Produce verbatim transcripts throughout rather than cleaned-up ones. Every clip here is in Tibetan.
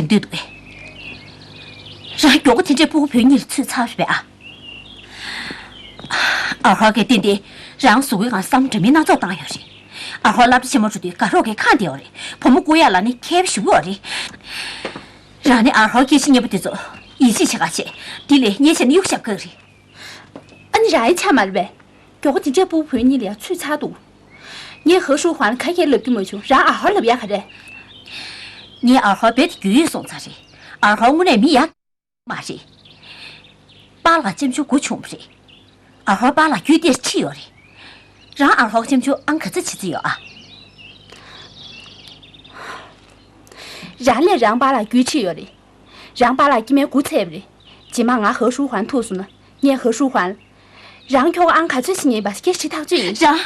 འགྲིག་འདོད་འདུག་གས། རང་མགྱོགས་པོ་དེ་འདྲས་སྤུ་གུ་བོ་གཉིས་ལ་ཚུད་ཚར་བས་ཨ། ཨར་ཧོ་གིས་ཏན་ཏན་རང་གཟུགས་པོའི་སྒང་བསམ་འདྲ་མིན་སྣ་ཚོགས་བཏང་ཡོད་རེད། ཨར་ཧོ་སློབ་གྲྭ་ཆེན་མོ་འགྲོ་དུས་དགའ་རོགས་ཀྱིས་ཁ་བདེ་བ་རེད། བུ་མོ་བསྐོ་ཡག་ལ་ནི་མཁས་པ་ཞེ་པོ་ཡོད་རེད། རང་ནི་ཨར་ཧོ་སྐད་ཆ་སྙན་པོ་དེ་ཚོ་ཡིད་ཆེས་བྱེད་ག་བྱེད། དེ་ལས་ངའི་ཆེད་ནས་གཡུག་བཞག་དགོས་རེད། ཨ་ནི་རང་ཡི་ཆ་མ་རེད་པས། མགྱོགས་པོ་དེ་འདྲས་སྤུ་གུ་བོ་གཉིས་ལ་ཡང་ཚུད་ཚར་འདུག་ངས་ཧེ་ཧྲུའུ་ཧུའན་ལ་ཁ་ཁྱེར་ལབ་རྒྱུ་མ་བྱུང་། རང་ཨར་ཧོ་ལབ་ཡག་ག་རེད། ངས་ཨར་ཧོ་རྦད་དེ་རྒྱུས་ཡོད་སོང་ཙང་རེད། ཨར་ཧོ་དངོས་གནས་མི་ཡག་མ་རེད། པཱ་ལགས་ལྕམ་ཆུང་མགོ་ཆུང་བ་རེད། ཨར་ཧོ་པཱ་ལགས་རྒྱུད་དེར་ཁྲིད་ཡོད་རེད། རང་ཨར་ཧོ་ལྕམ་ཆུང་ཨང་ག་ཚོད་བྱེད་རྩིས་ཡོད་ཨ། རང་ལས་རང་པཱ་ལགས་རྒྱུད་ཁྲིད་ཡོད་རེད། རང་པཱ་ལགས་སྐྱེ་དམན་དགུ་ཚར་བ་རེད། རྗེས་མ་ང་ཧེ་ཧྲུའུ་ཧུའན་ཐུག་སོང་ན་ངས་ཧེ་ཧྲུའུ་ཧུའན། རང་ཁྱོ་ག་ཨང་ག་ཚོད་ཞིག་ཉན་པ་སྐད་ཆ་ཐག་ཆོད་ཡིན། རང་།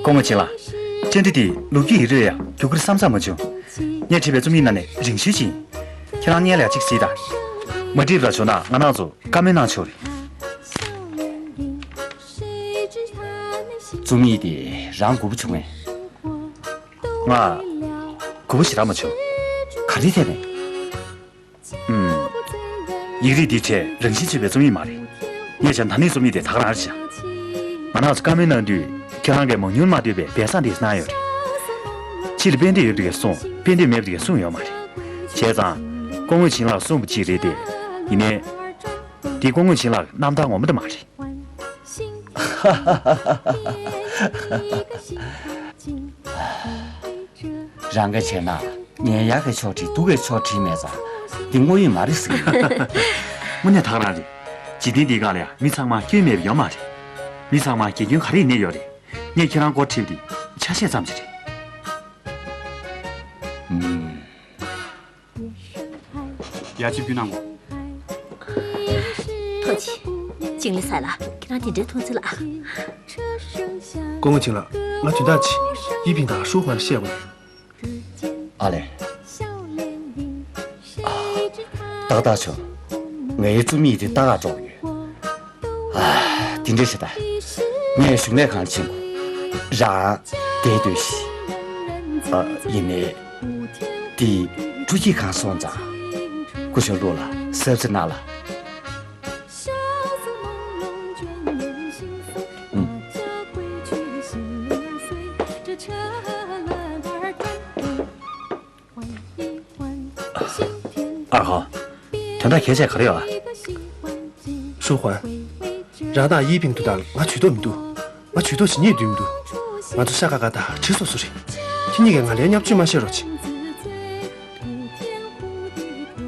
སྐུ་ངོ་བྱིན་ལགས། བཅར་འདྲི་འདི་ལོ་རྒྱུས་ཡིག་རིགས་ལ་ཡང་རྒྱུག་གི་རེད་བསམ་ས་མ་བྱུང་། ངས་བྲིས་པའི་རྩོམ་ཡིག་ནང་ནས་རིང་ཤོས་ཅིག་ཡིན། ཁྱེད་རང་སྔོན་ལ་ཡང་གཅིག་གཟིགས་དང་། མ་འགྲིག་པ་བྱུང་ན་ང་རང་ཚོ་བཀའ་མོལ་གནང་ཆོག་རེད། རྩོམ་ཡིག་དེ་རང་མགུ་པོ་བྱུང་ངས། ང་མགུ་པོ་ཞེ་དྲག་མ་བྱུང་། ག་རེའི་ཐད་ནས། ཨུམ། ཡིག་རིགས་འདི་ཆེས་རང་བཞིན་ཆེ་བའི་རྩོམ་ཡིག་མ་རེད། ངས་བྱས་ན་ད་ནི་རྩོམ་ཡིག་དེ་ད་ག་རང་རེད་བྱ། ང་རང་ཚོ་བཀའ་མོལ་གནང་དུས་ཁྱེད་རང་གིས་མང་ཉུང་མ་ལྟོས་པའི་སྦས་གསང་འདི་གནང་ཡོད་རེད། ཕྱི་ལ་དཔལ་འདོད་ཡོད་པ་དེ་གས་གསུངས། དཔལ་འདོད་མེད་པ་དེ་གས་གསུངས་ཡོད་མ་རེད། བྱས་ཙང་། སྐུ་ངོ་བྱིན་ལགས་གསུངས་པ་གཅིག་རེད་དེ། ཡིན་ནའི། འདི་སྐུ་ངོ་བྱིན་ལགས་རྣམ་ཐར་ངོ་མ་དེ་མ་རེད། རང་གིས་བྱས་ན་ངས་ཡག་གི་ཕྱོགས་བྲིས་སྡུག་གི་ཕྱོགས་བྲིས་མེད་ཙང་འདི་དངོས་ཡོད་མ་རེད་ཟེར་གྱི་ཡོད། དངོས་གནས་ད་ག་རང་རེད། འཇིག་རྟེན་འདིའི་སྒང་ལ་ཡང་མི་ཚང་མ་སྐྱོན་མེད་པ་ཡོད་མ་རེད། མི་ཚང་མ་དགེ་སྐྱོན་ག་རེ་ཡིན་ནའི་ཡོད་རེད། ངས་ཁྱེད་རང་སྐོར་བྲིས་པ་འདི་ཆ་ཤས་ཙམ་ཞིག་རེད། ཨུམ། ཡ་ཅིབ་རྒྱུ་ནང་ངོ་། ཐུགས་རྗེ་ཆེ། ཅིང་ལི་སཱ་ལགས། ཁྱེད་རང་དེ་འདྲའི་མཐོང་ཚུལ་ལ། སྐུ་ངོ་ཆིང་ལགས། ང་དོན་དག་ཅིག་ཡི་ཕིང་དང་ཧྲུའུ་ཧུའན་ལ་བཤད་དགོས། ཨ་ལས། ཨ། ཏག་ཏག་བྱུང་། ངའི་རྩོམ་ཡིག་དེ་ལྟ་ག་འགྲོ་གི་ཡོད། ཨ། དེ་འདྲ་བྱེད་ད། ངས་གཞུང་ལས་ཁང་ལ་ཕྱིན་དགོས། རང་བསྡད་སྡོད་ཤིག་ཨ། ཡིན་ནའི། འདི་སྤྲོ་སྐྱིད་ཁང་སོང་ཙང་། སྐུ་ཞབས་ལུའུ་ལ་གཟབ་གཟབ་གནང་ལ། ཨུམ། ཨར་ཧོ། དོན་དག་གལ་ཆེ་ག་རེ་ཡོད་ཨ། ཧྲུའུ་ཧུའན། རང་དང་ཡི་ཕིང་དུ་དང་ང་ཇུས་གཏོགས་མི་འདུག་ང་ཇུས་གཏོགས་བྱེད་སྙིང་འདོད་མི་འདུག་ང་ཚོ་ཤ་ཁ་ཁ་དང་གྲི་སོ་སོ་རེད། ཁྱེད་གཉིས་ཀས་ང་ལ་བརྙས་བཅོས་མ་བཤད་རོགས་གྱིས།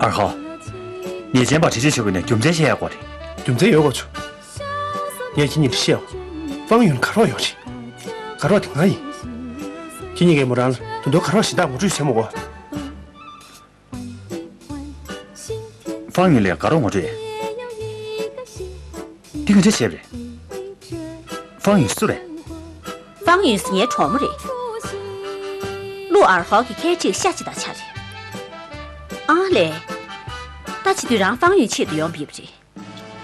ཨར་ཧོ། ཉེས་ཅན་པ་དྲི་རྩད་བྱེད་དགོས་ནས་རྒྱུ་མཚན་བཤད་ཡག་དགོས་རེད། རྒྱུ་མཚན་ཡོད་དགོས་བྱུང་། ངས་ཁྱེད་གཉིས་ལ་བཤད་འོ། ཧྥང་ཡུན་དགའ་རོགས་ཡོད་རེད། དགའ་རོགས་དེ་ང་ཡིན། ཁྱེད་གཉིས་ཀས་མོ་རང་ལ་ད་དུང་དགའ་རོགས་གཞན་དག་ངོ་སྤྲོད་བྱེད་མི་དགོས། ཧྥང་ཡུན་ལ་དགའ་རོགས་ངོ་སྤྲོད། འདི་ག་འདྲ་བྱས་པ་རེད། ཧྥང་ཡུན་སུ་རེད། ཧྥང་ཡུན་ངའི་གྲོགས་མོ་རེད། ལུའུ་ཨར་ཧོ་གི་ཁལ་ཁྲིའི་ཤ་གཅིག་དང་ཆ་རེད། ཨང་ལེ། ད་བྱེད་དུས་རང་ཧྥང་ཡུན་ཆེད་དུ་ཡོང་བ་ཡིན་པ་རེད།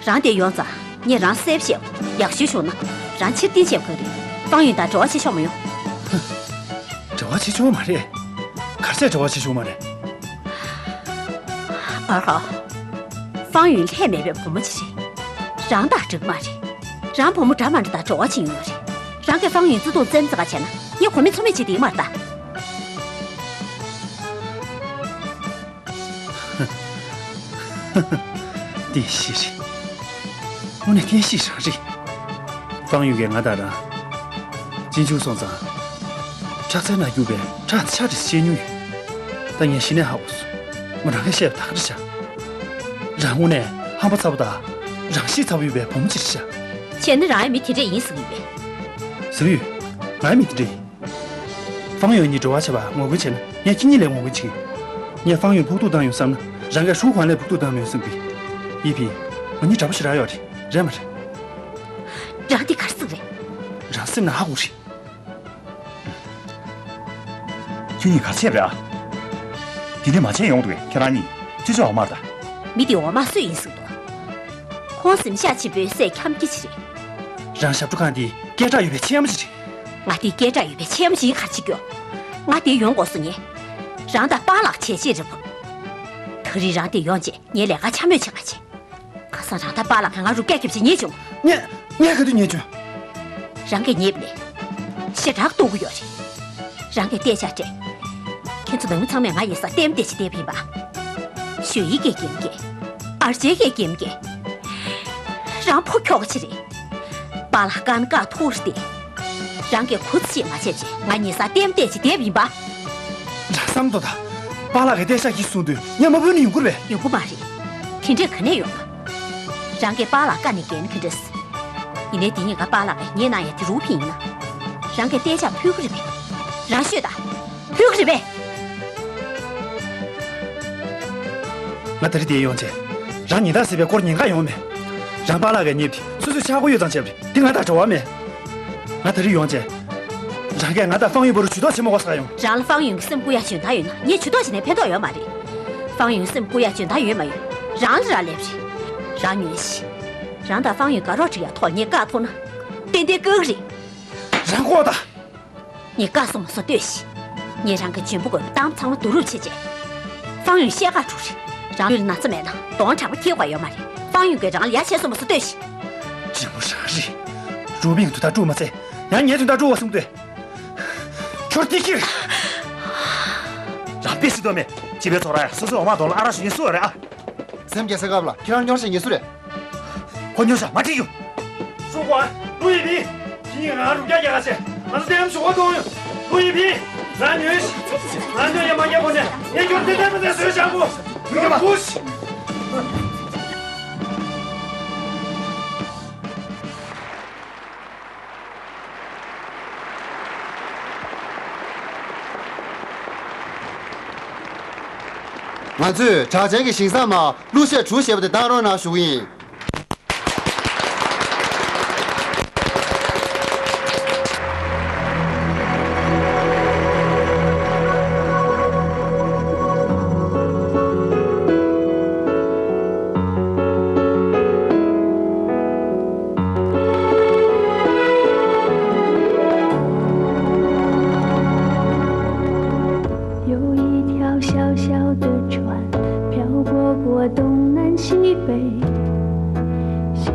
རང་དེ་ཡོང་ཙང་ངས་རང་གསལ་པོ་བཤད། ཡག་ཤོས་བྱུང་ན་རང་ཕྱིར་འཐེན་བྱེད་དགོས་རེད། ཧྥང་ཡུན་དང་འབྲེལ་བ་བྱེད་ཆོག་མ་ཡོང་། འབྲེལ་བ་བྱེད་ཆོག་མ་རེད། ག་རེ་བྱས་འབྲེལ་བ་བྱེད་ཆོག་མ་རེད། ཨར་ཧོ། ཧྥང་ཡུན་ལྷད་མེད་པའི་བུ་མོ་ཅིག་རེད། རང་དང་འགྲིག་མ་རེད། རང་བུ་མོ་འདྲ་མ་འདྲ་དང་འབྲེལ་བ་བྱེད་མྱོང་ཡོད་རེད། རང་གིས་ཧྥང་ཡུན་བརྩི་མཐོང་བཙན་འཛུལ་བྱས་ན་ངས་གོ་མེད་ཚོར་མེད་བྱེད་དེ་མ་རེད་ད། བསྟན་བཤིག་རེད། དངོས་གནས་བསྟན་བཤིག་རང་རེད། ཧྥང་ཡུན་གྱིས་ང་དང་རང་གཅེན་གཅུང་སོང་ཙང་། ཁྲག་རྩའི་ནང་རྒྱུག་པའི་ཁྲག་ཆ་རེ་བཤད་མྱོང་ཡོད། ད་ངས་གཞི་ནས་ཧ་གོ་སོང་། མོ་རང་གིས་བཤད་པ་ད་ག་རེ་བྱ། རང་དངོས་གནས་ཧམ་པ་ཚ་པོ་དང་རང་ཤེད་ཚ་པོ་ཡོད་པའི་བུ་མོ་ཅིག་རེད་ཤག་བྱས་ན་རང་ཡང་མི་དེ་འདྲས་ཡིན་ཟེར་གྱི་ཡོད་པས། ཟེར་གྱི་ཡོད། ང་ཡང་མི་དེ་འདྲས་ཡིན། ཧྥང་ཡུན་གཉིས་འབྲེལ་བ་བྱས་པ་ངོ་རྒོལ་བྱས་ན་ངས་ཁྱེད་གཉིས་ལས་ངོ་རྒོལ་བྱེད་ཀྱི་ཡིན། ངས་ཧྥང་ཡུན་ཕོག་ཐུག་བཏང་ཡོང་བསམ་ན་རང་གིས་ཧྲུའུ་ཧུའན་ལ་ཕོག་ཐུག་བཏང་མྱོང་བསམ་གྱི། ཡི་ཕིང་། ང་གཉིས་འདྲ་པོ་ཞེ་དྲག་ཡོད་རེད། རེད་མ་རེད། རང་འདི་ག་རེ་ཟེར་རེད། རང་སེམས་ནང་ཧ་གོ་རེད། ཁྱོད་གཉིས་ག་རེ་བྱས་པ་རེད་ཨ། འདི་འདྲ་མ་བྱས་ཡོང་འདུག་གས། ཁྱེད་རང་གཉིས་ཅི་ཅོ་འོ་མར་ད། མི་དེ་འོ་མ་སུ་ཡིན་ཟེར་འདུག་ཁོང་གཟིམ་ཤག་ཆེན་པོའི་སྲས་ཁྱམས་སྐྱིད་ཅིག་རེད། རང་ཞབས་བྲོ་ཁང་འདི་སྐད་གྲགས་ཡོད་པའི་ཆེན་མོ་ཅིག་རེད། ང་དེ་སྐད་གྲགས་ཡོད་པའི་ཆེན་མོ་ཞིག་ག་རེ་བྱེད་རྒྱུ། ང་དེ་ཡོང་དགོས་སོ་ཉེ། རང་དང་པཱ་ལགས་བྱས་རྗེས་རེད་བུ། ད་རེས་རང་དེ་ཡོང་རྗེས་ངས་ལས་ཀ་འཕྱ་སྨོད་བྱེད་ག་བྱེད། ཁ་སང་རང་དང་པཱ་ལགས་ཀྱིས་ང་རུ་སྐད་རྒྱབ་བྱས་ཉེས་བྱུང་། ངས་ངས་ག་དུས་ཉེས་བྱུང་། རང་གིས་ཉེས་པ་ལས། ཞེ་དྲག་སྡུག་གི་ཡོད་རེད། རང་གིས་སྟེར་ཆ་སྤྲད། ཁྱེད་ཚོ་ནང་མི་ཚང་མས་ང་ཡིན་ས་ལྟད་མོ་བལྟས་བྱས་བསྡད་པ་ཡིན་པ། ཞོ་ཡིས་སྐད་རྒྱབ་མཁན། ཨར་ཅེ་སྐད་རྒྱབ་མཁན། རང་ཕོ་ཁྱོ་ག་ཅིག་རེད། པཱ་ལགས་བཀའ་ན་བཀའ་ཐུག་རེད་དེ། རང་གིས་གུས་བརྩི་མ་བྱས་བྱས་ང་ཉེས་ས་ལྟད་མོ་བལྟས་བྱས་བསྡད་པ་ཡིན་པ། རང་བསམ་ཐོངས་དང་། པཱ་ལགས་ཀྱིས་སྟེར་ཆ་ཡིན་གསུངས་དུས་ངས་མ་ཕུལ་ན་ཡོང་གི་རེད་པས། ཡོང་གི་མ་རེད། དེ་འདྲས་ག་ནས་ཡོང་ན། རང་གིས་པཱ་ལགས་བཀའ་ནས་འགལ་ན་ག་འདྲས། ཡིན་ནའི་དེ་གཉིས་ཀ་པཱ་ལགས་ཀྱིས་ངའི་གནང་ཡ་དེ་རུ་ཕིན་ཡིན་ན། རང་གིས་སྟེར་ཆ་ཕུལ་གི་རེད་པས། རང་ཤོད་དང་། ཕུལ་གི་རེད་པས། ང་ད་རེས་འདིར་ཡོང་བྱས། རང་ཉེས་རྡུང་ཟེར་བའི་སྐོར་ཉན་ག་ཡོང་མེད། རང་པཱ་ལགས་ཀྱིས་ཉེས་པ་དེ་སོ་སོས་ཆག་སྒོ་ཡོད་ཙང་བྱས་པ་རེད། དེ་ང་དང་འབྲེལ་བ་མེད། ང་ད་རེས་ཡོང་བྱས། རང་གིས་ང་དང་ཧྥང་ཡུན་བར་དུ་ཇུས་གཏོགས་བྱེད་མི་དགོས་ཟེར་ག་ཡོང་། རང་ལ་ཧྥང་ཡུན་གྱི་སེམས་བཀུག་ཡ་འཇོན་ཐང་ཡོད་ན་ངས་ཇུས་གཏོགས་བྱས་ནས་ཕན་ཐོགས་ཡོད་མ་རེད། ཧྥང་ཡུན་སེམས་བཀུག་ཡ་འཇོན་ཐང་ཡོད་མ་ཡོད་རང་ལ་རག་ལས་པ་རེད། རང་ཉོན་ཞིག་རང་དང་ཧྥང་ཡུན་དགའ་རོགས་སྒྲིག་ཡ་ཐོག་ངས་བཀག་ཐུབ་ན། ཏན་ཏན་བཀག་གི་རེད། རང་ལྐོག་དང་། ངས་བཀག་སོང་མ་སོང་ལྟོས་ཤིག་ངས་རང་གི་འཇོན་པོ་དགོས་པའི་གཏམ་ཚང་མ་བསྡུ་རུབ་བྱས་རྗེས། ཧྥང་ཡུན་བཤད་ག་འགྲོ་རེད། རང་ལུས་ལ་ན་ཚ་མེད་ན་གདོང་དྲག་པོ་འཁྱེར་དགོས་ཡོད་མ་རེད། ཧྥང་ཡུན་གྱིས་རང་ལ་ཡ་བྱས་སོང་མ་སོང་ལྟོས་ཤིག་རི་མོ་རང་རེད། རུ་མིང་དུ་ད་དཀྲུག་མ་ཚད། ཡང་ངའི་དོན་དག་དཀྲུག་པ་གསུངས་ཏེ། ཁྱོད་དེ་ཁྱེར། རང་དཔེ་སྲིད་དོ་མེད། སྤྱི་པའི་ཚོགས་ར་ཡ་སོ་སོའི་འོ་མ་གདོང་ལ་ཨ་རག་ཞུ་ཉེས་སུ་རེད་ཨ། སེམས་སྐྱེ་ས་སྐབས་ལ་ཁྱེད་རང་སྨྱོ་ཤེས་ཉེས་སུ་རེད། ཁོ་སྨྱོ་ཤ་མ་ཁྲིད་རྒྱུ། ཧྲུའུ་ཀུའེ། ཀླུ་ཡི་ཕིང་། ཁྱེད་གཉིས་ང་རུ་རྒྱག་རྒྱག་ག་བྱས། ང་ཚོ་ལྟད་མོ་ཞུ་ག་གཏོང་ཡོང་། ཀླུ་ཡི་ཕིང་། རང་ཉོན་ཞིག་ང་སྨྱོ་ཡ་མ་རྒྱག་གོང་ནས་ངས་ཁྱོད་ལྟད་མོ་དེ་བཟོས་བཞག་གོ་ཡོང་གི་མ། ང་ཚོས་གྲགས་ཅན་གྱི་ཞིང་བཟང་མ་གླུ་གཞས་གྲུ་ཞེས་པ་དེ་བཏང་རོགས་གནང་ཞུ་གི་ཡིན།有一条小小的船，漂泊过东南西北，西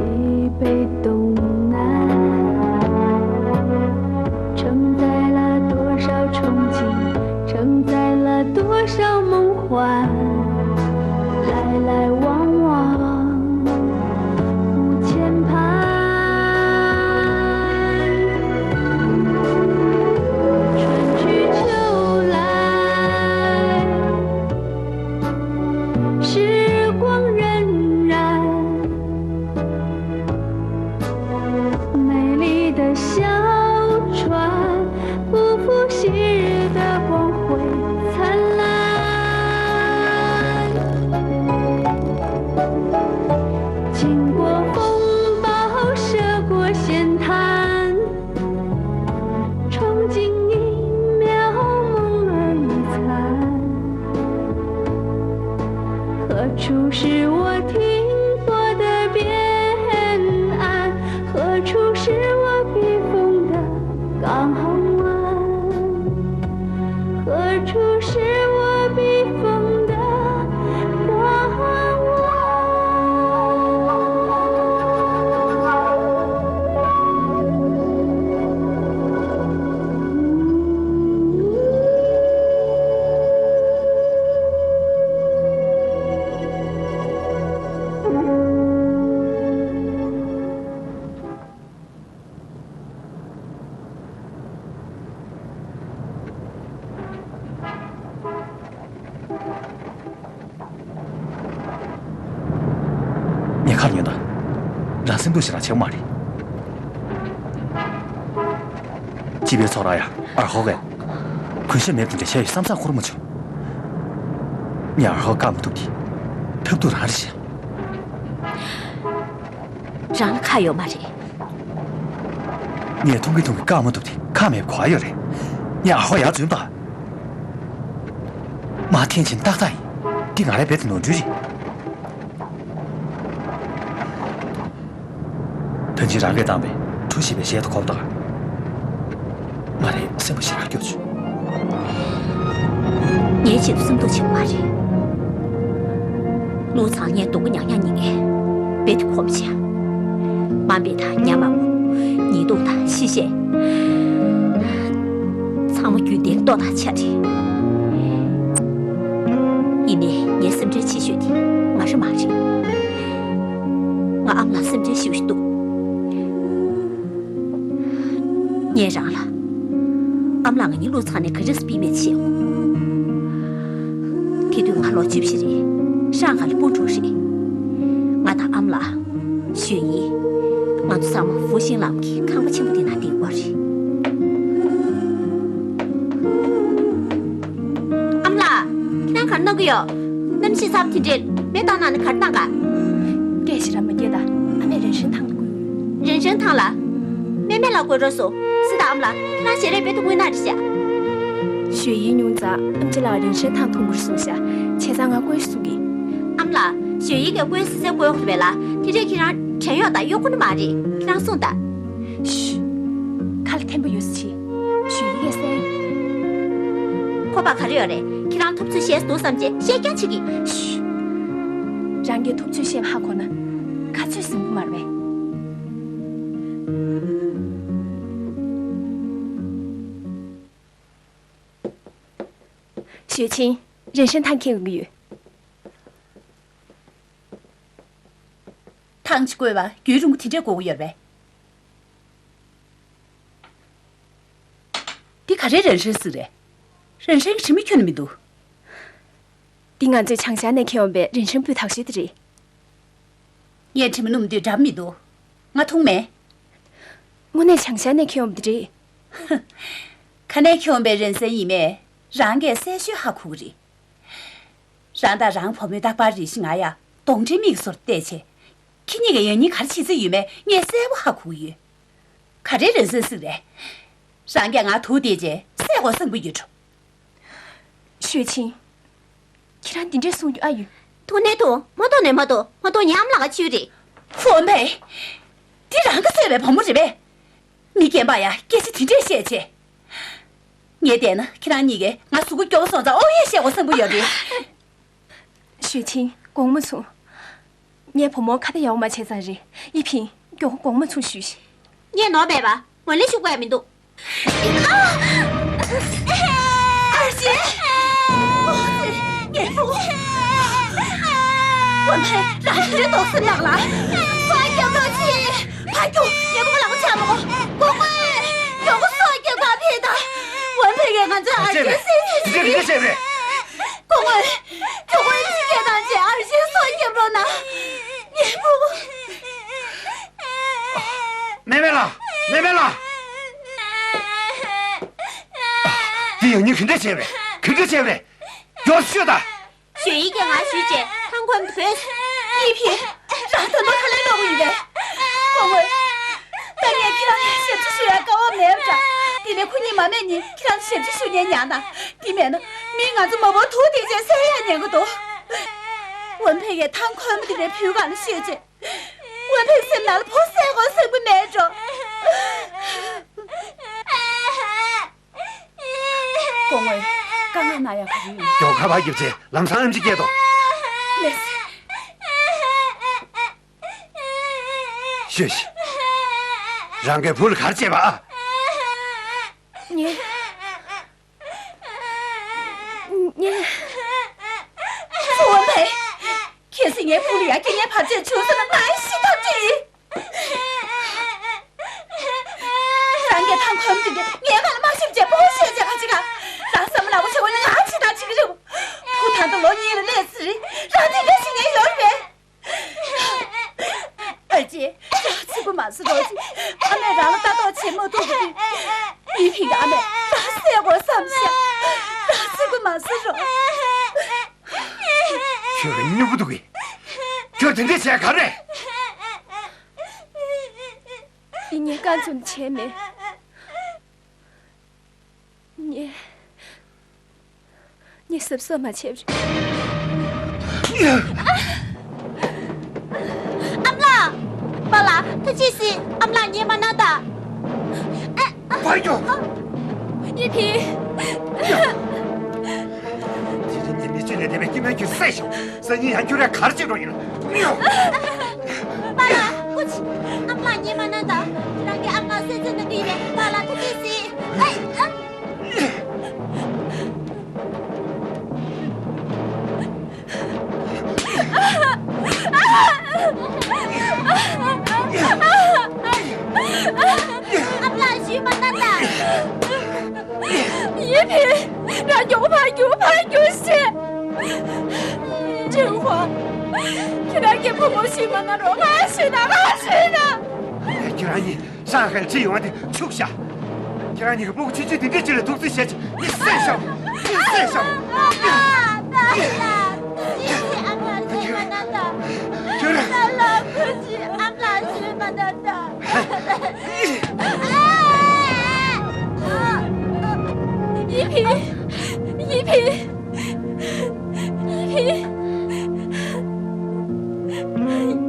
北东南，承载了多少憧憬，承载了多少梦幻，来来往往。 千帆，春去秋来，时光荏苒，美丽的小船 不负昔日的光辉灿烂。经过风暴，涉过险滩，闯进一秒梦寐以餐。何处是我停泊的边岸？ 何处是我避风的港湾？何处是我避风的港湾？ ངས་ཁ་ཉོན་དང་། རང་སེམས་སྡུག་ཞེ་དྲག་བྱེད་ཀྱི་མ་རེད། སྤྱི་པའི་ཚོགས་ར་ཡ་ཨར་ཧོ་གས་གུས་ཞབས་མེད་པ་དེ་འདྲ་བྱས་ཡོད་བསམ་བསམ་ཁུར་མ་བྱུང་། ངས་ཨར་ཧོ་བཀག་མ་ཐུབ་དེ། ཐབས་སྡུག་རང་རེད་ཤག་རང་ལ་ཁག་ཡོད་མ་རེད། ངས་ཐུང་གི་ཐུང་གི་བཀག་མ་ཐུབ་དེ་ཁག་མེད་པ་ག་པར་ཡོད་རེད། ངས་ཨར་ཧོ་ཡར་འཛུལ་དང་། མར་འཐེན་བྱས་ཏག་ཏག་ཡིན། འདི་ང་རའི་རྦད་དེ་ནོར་འཁྲུལ་རེད། ད་ཅི་རང་གིས་བཏང་བའི་གྲུ་ཞེས་པའི་གཞས་དེ་གོ་བ་དང་། སེམས་པ་ཞེ་དྲག་སྐྱོ་བྱུང་། ངའི་ཆེད་དུ་སེམས་སྡུག་བྱེད་པ་མ་རེད། ཀླུ་ཚང་ངས་སྡུག་པོ་མྱངས་མྱངས་ཉིན་ངས་རྦད་དེ་ཁོམ་བྱས། དམའ་འབེབས་དང་ཉམས་མང་པོ། ཉེས་རྡུང་དང་ཕྱི་བཤད། ཚང་མ་རྒྱུན་ལྡན་ལྟོ་དང་ཆ་རེད། ཡིན་ནའི་ངའི་སེམས་ཁྲལ་ཆེ་ཤོས་དེ་ང་རང་མ་རེད། ང་ཨ་མ་ལགས་སེམས་ཁྲལ་ཞེ་པོ་ཞིག་འདུག་ངས་རང་ལ། ཨ་མ་ལགས་ང་གཉིས་ཀླུ་ཚང་ནས་ག་འདྲས་སེ་སྤེལ་མེད་བྱས། དེ་དུས་ང་ལོ་བཅུ་བཞི་རེད། ཧྲང་ཧའེ་ལ་སྤུན་གྲོགས་རེད། ང་དང་ཨ་མ་ལགས། ཞོ་ཡི། ང་ཚོ་ཚང་མ་ཧྥུ་ཤིང་ལམ་གྱི་ཁང་པ་ཆེན་པོ་དེ་ནང་བསྡད་ཡོད་རེད། ཨ་མ་ལགས། ཁྱེད་རང་ག་རེ་གནང་གི་ཡོད། གནམ་གཤིས་ཚ་པོ་དེ་འདྲས་མེ་བཏང་གནང་ན་ག་རེ་གནང་ག་སྐད་ཞེ་དྲག་མ་རྒྱག་དང་། ཨ་མས་རན་ཤན་ཐང་དུ་བསྐུར་ཡོད། རན་ཤན་ཐང་ལ། མེ་མེ་ལ་བསྐུར་རོགས་སོང་། སི་ཏཱ་ཨ་མ་ལགས། ཁྱེད་རང་ཞལ་རས་རྦད་དེ་རྔུལ་ནག་རེད་ཤག་ཞོ་ཡི་སྙུང་ཙང་ཨམ་ཅི་ལགས་རན་ཤན་ཐང་འཐུང་དགོས་གསུངས་ཤག་བྱས་ཙང་ང་སྐོལ་ཞིག་གསུང་གི། ཨ་མ་ལགས། ཞོ་ཡི་གིས་སྐོལ་སི་སི་སྐོལ་དགོས་རེད་པས་ལགས། དེ་འདྲས་ཁྱེད་རང་བྲན་གཡོག་དང་གཡོག་པོ་ནི་མ་རེད། ཁྱེད་རང་གསུངས་དང་། ཤུ། ཁ་ལ་ཐན་པོ་ཡོད་ས་ཆེ། ཞུ་ཡི་གས་སེ། ཁོ་པ་ག་རེ་ཡོད་རེད། ཁྱེད་རང་ཐུབ་ཚོད་བཤད་ས་འདུག་བསམ་བྱས་བཤད་རྐྱང་བྱེད་ཀྱི། ཤུ། རང་གིས་ཐུབ་ཚོད་བཤད་པ་ཧ་གོ་ན་ཁ་ཚོད་ཟིན་པོ་མ་རེད་པས། ཞུས་ཆིན། རན་ཤན་ཐང་ཁྱེར་ཡོང་གི་ཡོད། ཐང་ཅིག་བསྐོལ་བ་རྒྱུན་རིང་པོ་དེ་འདྲས་འགོར་གྱི་ཡོད་རེད་པས། འདི་ག་རེ་རན་ཤན་ཟིག་རེད། རན་ཤན་གྱི་དྲི་མ་ཁྱོན་ནས་མི་འདུག་འདི་ང་ཚོས་བྱང་ཤར་ནས་ཁྱེར་ཡོང་པའི་རན་ཤན་སྤུས་དག་ཤོས་དེ་རེད། ངས་དྲི་མ་སྣོམ་དུས་འདྲ་མི་འདུག་ང་འཐུང་མེད། དངོས་གནས་བྱང་ཤར་ནས་ཁྱེར་ཡོང་པ་དེ་རེད། ག་ནས་ཁྱེར་ཡོང་པའི་རན་ཤན་ཡིན་མེད་རང་གིས་གསལ་ཤོས་ཧ་གོ་གི་རེད། རང་དང་རང་བུ་མོའི་རྟག་པར་རེ་ཞིག་ང་ཡ་གདོང་འདྲེ་མིག་སོར་བལྟས་བྱས། ཁྱེད་གཉིས་ཀྱིས་ཡང་སྙིང་ག་རེ་བྱེད་རྩིས་ཡོད་མེད་ངས་གསལ་པོ་ཧ་གོ་གི་ཡོད། ག་རེ་རན་ཤན་ཟིག་རེད། རང་གིས་ང་དུག་བལྟས་བྱས་བསད་དགོས་བསམ་གྱི་ཡོད་འགྲོ། ཞུས་ཆིན། ཁྱེད་རང་འདི་འདྲས་གསུང་རྒྱུ་ཨ་ཡོད། འཐུང་ནས་འཐུང་། མ་འཐུང་ནས་མ་འཐུང་། མ་འཐུང་ཉམས་ལ་ག་ཆུ་རེད། ཧོན་པེ། འདི་རང་གིས་བསད་པའི་བུ་མོ་རེད་པས། མི་རྒན་པ་ཡ་སྐད་ཆ་དེ་འདྲས་བཤད་བྱས། ངས་བལྟས་ན་ཁྱེད་རང་གཉིས་ཀས་ང་གཟུགས་པོ་སྐྱོ་བོ་སོང་ཙང་ཨོ་ཡེ་བཤད་དགོས་བསམ་གྱི་ཡོད་རེད། ཞུས་ཆིན། དགོངས་མ་ཚོམས། ངའི་བུ་མོ་ཁ་ཏ་ཡག་པོ་མ་བྱས་ཙང་རེད། ཡི་ཕིང་། མགྱོགས་པོ་དགོངས་མ་ཚོམས་ཞུས་ཤིག་ངས་ནོར་མེད་པ། ཝུན་ལི་ཤུགས་པ་ཡང་མི་འདུག་ཨ་ཅེ། ངའི་བུ། ཝུན་ཕེ། རང་གི་རེ་དོགས་སེམས་ནག་ལ། སོ་རྒྱབ་རོགས་ཅེས། ཕ་ཁྱུ། ངའི་བུ་ལག་པ་ཆག་མོ། ཀོ་ཀོ། མགྱོགས་པོ་སོ་རྒྱབ་ག་ཕེ་ད། ཝུན་ཕེ་གིས་ང་ཚོའི་ཨ་ཅེ་སེམས་སེམས་ཤིག་དེ་རེད། ཀོ་ཀོ། ཁྱོད་ཀོ་ཡི་སྐད་བཏང་བྱས་ཨ་ཅེ་སོ་རྒྱབ་རོགས་གནང་། ངའི་བུ། མེ་མེ་ལགས། མེ་མེ་ལགས། འདི་ཡང་སྙིང་ག་འདྲ་བྱས་པས། ག་འདྲ་བྱས་པས། མགྱོགས་ཤོད་ད། ཞོ་ཡི་གིས་ང་ཞུས་བྱས་ཐང་འཁོར་དུ་བུད། ཡི་ཕིང་། རང་ད་དུང་ཁ་ལན་སློག་གི་ཡིན་པས། ཀོ་ཀོ། ད་ངས་ཁྱེད་རང་ལ་ཞབས་ཕྱི་ཞུ་ཡ་དཀའ་བ་མེད་པ་འདྲ། དེ་ནས་ཁོ་གཉིས་མ་སྨྲས་ནས་ཁྱེད་རང་ལ་ཞབས་ཕྱི་ཞུ་མཁན་ཉར་དང་། དེ་མེད་ན་མིས་ང་ཚོ་མ་བུ་དུག་དེ་ཅན་བསད་ཡ་ཉན་གི་འདུག་ཝུན་ཕེ་ཡིས་ཐང་འཁོར་མོ་དེ་འདྲའི་བུ་ག་ལ་ཤོད་ཅེས། ཝུན་ཕེ་སེམས་ནང་ལ་བུ་བསད་དགོས་བསམ་གི་མེད་འགྲོ། སྐུ་ངོ། དཀའ་ངལ་ན་ཡང་ག་རེ་ཡོད། མགྱོགས་ཁ་པར་རྒྱབ་ཚེ་ལམ་སང་ཨེམ་ཆི་སྐད་དོ། ལགས་སེ། ཤོད་ཤིག་རང་གིས་བུ་ལ་ག་རེ་བྱས་པ་ཨ། ངས། ངས། ཝུན་ཕེ། གལ་སྲིད་ངའི་བུ་ལ་ཡང་རྐྱེན་ངན་བར་ཆད་བྱུང་སོང་ན་ང་ཡི་ཤི་ཐབས་བྲལ། རང་གིས་ཐང་འཁོར་མོ་དེ་ངའི་ཁ་ལ་མ་ཤོབ་བྱས་ཕོ་བཤད་བྱས་ག་ཅི་ག་རང་བསམ་བློ་ནག་པོ་བྱེད་དགོས་ན་ང་ཇི་ལྟར་བྱེད་ཀྱི་རེད། བུ་ད་ལྟ་ལོ་གཉིས་ལ་སླེབས་ཚར་རེད། རང་དེ་འདྲ་ཞིག་ངས་ཡོད་རེད་པས། ཨ་ཅེ། རང་ཚིག་པ་མ་བཟོ་རོགས་ཅིག་ཨ་མས་རང་ལ་ལྟ་རྟོག་བྱེད་མ་ཐུབ་པ་དུས། ཡི་ཕིང་གི་ཨ་མས་རང་བསད་དགོས་བསམ་ཤག་རང་ཚིག་པ་མ་བཟོ་རོགས། ཁྱོད་ཀྱི་སྨྱུ་གུ་འདུག་གི་ཁྱོད་དེ་འདྲས་བྱས་ག་རེ། འདི་ངས་གང་བྱུང་བྱས་མེད། ངས། ངས་གཟབ་གཟབ་མ་བྱས་པ་རེད། ཨ་མ་ལགས། པཱ་ལགས། ད་ཅི་སྲིད་ཨ་མ་ལགས་ཉན་མ་གནང་དང་། ཨ། ཨ། ཕར་རྒྱོབ། ཡི་ཕིན། དེ་རིང་ངས་མི་ཚེ་ལས་འདས་པའི་སྐྱེ་དམན་ཁྱོད་བསད་ཤོག་སང་ཉིན་ཡང་ཁྱོད་ར་གར་བྱེད་འགྲོ་ཡིན། པཱ་ལགས་སྐུ་མཁྱེན། ཨ་མ་ལགས་ཉེས་པ་གནང་དང་། ཁྱེད་རང་གིས་ཨ་མ་ལགས་བསད་ཚོད་གནང་གི་ཡིན་པས། པཱ་ལགས་ཐུགས་རྗེ་གཟིགས། ཨེ་ཨ། ཨ་མ་ལགས་ཞུས་མ་གནང་དང་། ཡི་ཕིན། རང་མགྱོགས་པོ་ཕར་རྒྱུགས། ཕར་རྒྱུགས་ཤིག་ཅིན་ཧྭ། ཁྱེད་རང་གི་བུ་མོ་ཞུས་མ་གནང་རོགས། ང་ཞུས་དང་། ང་ཞུས་དང་། ཁྱེད་རང་གཉིས་ཧྲང་ཧའེ་ལ་ཁྲིད་ཡོང་བ་དེ་འཕྱུགས་ཤག་ཁྱེད་རང་གཉིས་ཀྱི་སྤུ་གུ་ཆུང་ཆུང་དེ་འདྲས་ཅིག་ལ་ཐུག་རྩིས་བྱས་ཅིག་མི་བསད་ཤོག་མི་བསད་ཤོག་ཨ་མ་ལགས། ཨ་མ་ལགས་ཞུས་མ་གནང་དང་། ཁྱོད་རང་། པཱ་ལགས་སྐུ་མཁྱེན། ཨ་མ་ལགས་ཞུས་མ་གནང་དང་། ཡི་ཕིན། ཡི་ཕིན། ཡི་ཕིན།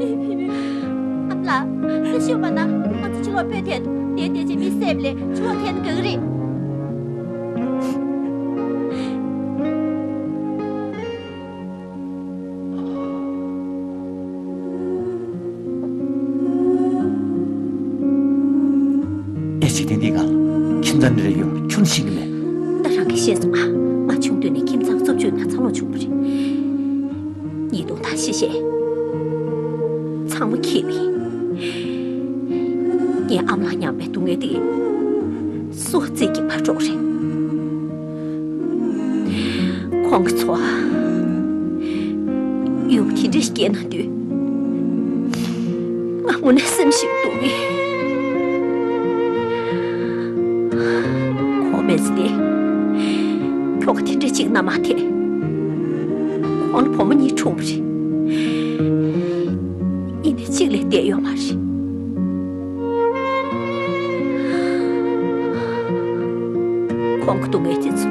ཡི་ཕིན། ཨ་མ་ལགས། ཁྱེད་ཞུས་མ་གནང་། ང་ཚོ་ཕྱི་ལོགས་སྤོས་ཐལ། དེ་དེ་ཅིག་མི་བསད་པ་ལས་ཕྱི་ལོགས་ཐལ་ན་དགའ་གི་རེད། ཨེ་ཅི་དེ་འདི་ག་ཁྱིམ་ཚང་འདི་རེ་ཡོང་། ཁྱོད་ཤེས་ཀྱི་མེད། ད་རང་གིས་ཤེས་སོང་ཨ། ང་ཆུང་དུས་ནས་ཁྱིམ་ཚང་རྩུབ་སྤྱོད་ནང་འཚར་ལོངས་བྱུང་བ་རེད། ཉེས་རྡུང་དང་གཤེ་གཤེ། ཚང་མ་ཁྱེད་ཡིན། ངའི་ཨ་མ་ལགས་མྱངས་པའི་སྡུག་བསྔལ་དེ་སུ་བ་རྩིས་ཀྱིས་མ་འགྲོ་རེད། ཁོང་གི་འཚོ་བ་ཡུམ་དེ་འདྲ་ཞིག་སྐྱེས་གནང་དུས། ང་དངོས་གནས་སེམས་ཤིག་སྡུག་གི། ཁོང་མེད་ཚེ་དེ། ཁྱོ་ག་དེ་འདྲ་གཅིག་ན་མ་ཐེ། ཁོང་ལ་བུ་མོ་གཉིས་འཁྲུངས་པ་རེད། ཡིན་ནའི་གཅིག་ལས་བསྡད་ཡོད་མ་རེད། ཁོང་གི་སྡུག་བསྔལ་དེ་ཚོ་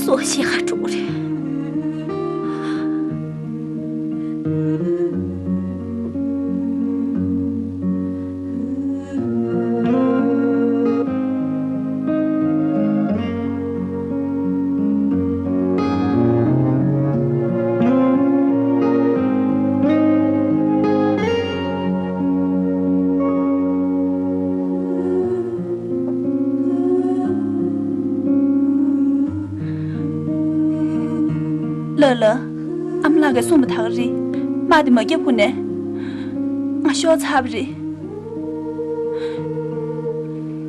སུ་ཤེས་ག་འགྲོ་གི་རེད། ལགས་ལགས། ཨ་མ་ལགས་ཀྱིས་གསུངས་པ་དག་རེད། དམག་དེ་མ་བརྒྱབ་གོང་ནས་ང་ཤོར་ཚར་བ་རེད།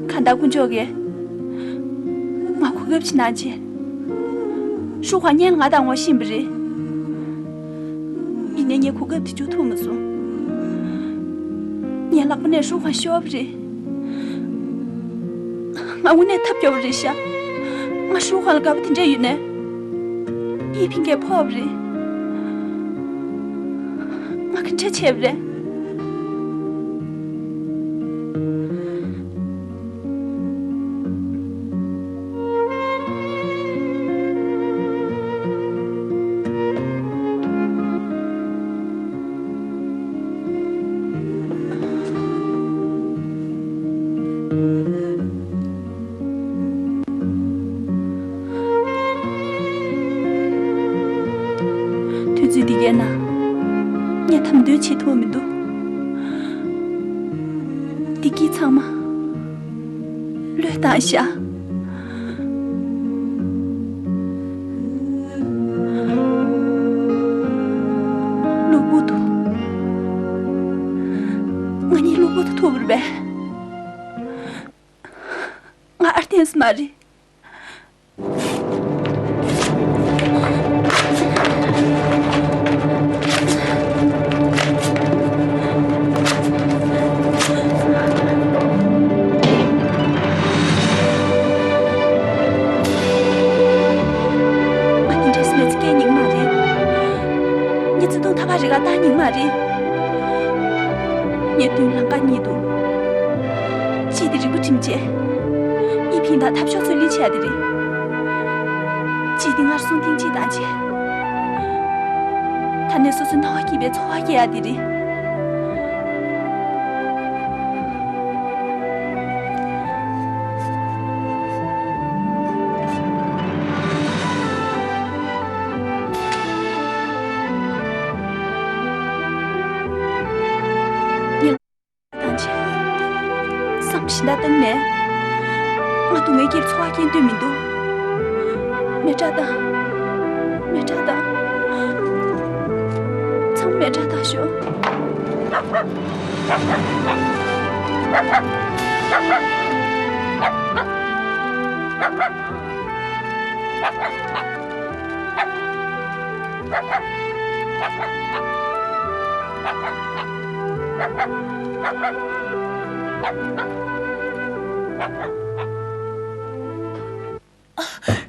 གང་ལྟར་དཀོན་མཆོག་གིས་ང་གོ་སྐབས་ཤིག་གནང་བྱས། ཧྲུའུ་ཧན་སྔོན་ལ་ང་དང་ངོ་ཤེས་པ་རེད། ཡིན་ནའི་ངས་གོ་སྐབས་དེ་འཇུ་ཐུབ་མ་སོང་། ངའི་ལག་པ་ནས་ཧྲུའུ་ཧན་ཤོར་བ་རེད། ང་དངོས་གནས་ཐབས་སྐྱོ་བོ་རེད་ཤག་ང་ཧྲུའུ་ཧན་ལ་དགའ་པོ་དེ་འདྲ་ཡོད་ནའི། ཡི་ཕིང་གིས་ཕོག་པ་རེད། ང་ག་འདྲ་བྱས་པ་རེད། དུས་ཚོད་འདི་གའི་ནང་ངས་ཐམ་འདོད་བྱེད་ཐུབ་མི་འདུག་འདི་གིས་ཚང་མ་བློས་བཏང་བཞག་གློ་བུར་དུ། ང་གཉིས་གློ་བུར་དུ་ཐུག་པ་རེད་པས། ང་ཨར་ཏེན་སི་མ་རེད། ང་དེ་འདྲས་མེད་ཚེ་སྐྱེ་སྙིང་མ་རེད། ངས་བརྩེ་དུང་ཐག་པ་རི་ག་བཏང་སྙིང་མ་རེད། ངས་མདུན་ལམ་ཁ་གཉིས་འདུག་གཅིག་དེ་རིག་པ་བསྒྲིམས་བྱས། ཡི་ཕིང་དང་ཐབས་ཤོར་ཚུར་ལེན་བྱས་ཡ་དེ་རེད། གཅིག་དེ་སྔར་སྲུང་ཐེངས་གཅིག་བཏང་བྱས། ད་ནས་སོ་སོའི་སྣང་བ་སྐྱིད་པའི་འཚོ་བ་སྐྱེལ་ཡ་དེ་རེད། སྦྱིན་བདག་བཏང་མེད། ང་སྡུག་བསྔལ་སྐྱེལ་འཚོ་བ་སྐྱེལ་འདོད་མི་འདུག་མེ་སྲེག་བཏང་། མེ་སྲེག་བཏང་། ཚང་མ་མེ་སྲེག་བཏང་ཤོག་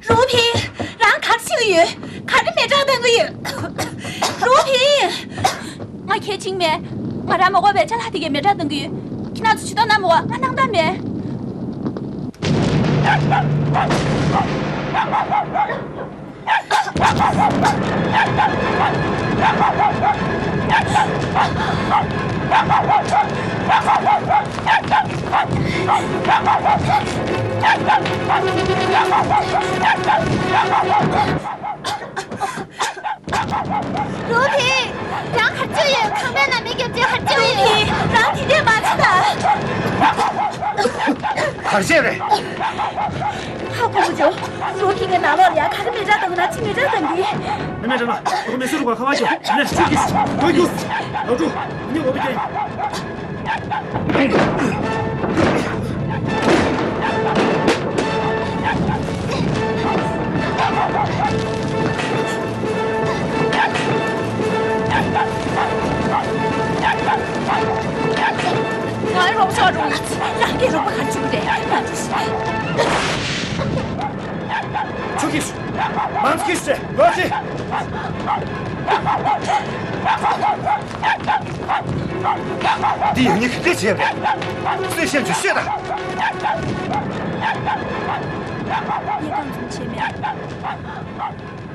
རུའུ་ཕིང་། རང་ག་རེ་བྱེད་ཀྱི་ཡོད། ག་རེ་མེ་སྲེག་བཏང་གི་ཡོད། རུའུ་ཕིང་། ང་གལ་ཆེན་མེད། ང་རང་མ་དགོས་པའི་ཅ་ལག་དེ་གས་མེ་སྲེག་བཏང་གི་ཡོད། ཁྱེད་རང་ཚོ་ཇུས་གཏོགས་གནང་མི་དགོས། ང་སྣང་དག་མེད། རུའུ་ཕིང་། རང་ག་རེ་བྱེད་ཀྱི་ཡོད། ཁང་པའི་ནང་མི་རྒྱབ་བྱས་ག་རེ་བྱེད་ཀྱི་ཡོད། རུའུ་ཕིང་། རང་དེ་འདྲས་མ་བྱེད་ད། ག་རེ་བྱས་རེད། ཧ་གོ་མ་བྱུང་། རུའུ་ཕིང་གི་ནང་ལོགས་ལ་ཡ་ག་རེ་མེ་སྲེག་བཏང་གི་ན། ཅི་མེ་སྲེག་བཏང་གི། མེ་མེ་རེད་ལ། ཁོ་མེ་སྲེག་རུ་བ་ཁ་བ་ཅོ་ནས་ཆུ་གིས་གོ་རྒྱུ། ལོ་དྲུག་ཉི་འོ་བི་ཀྱེ། ང་རོགས་ཤོག་རུང་། རང་གི་རོགས་པ་གར་བཅུག་རེད། ང་ཚོ། ཆུ་གིས། མང་གིས་ལོ་ཅི། འདི་ཡང་ཉིད་ཀྱིས་བྱས་པས། སུས་ཤེས་ཀྱི་ཤེས་དང་། ངས་རྐང་འཛུམ་བྱས་མེད།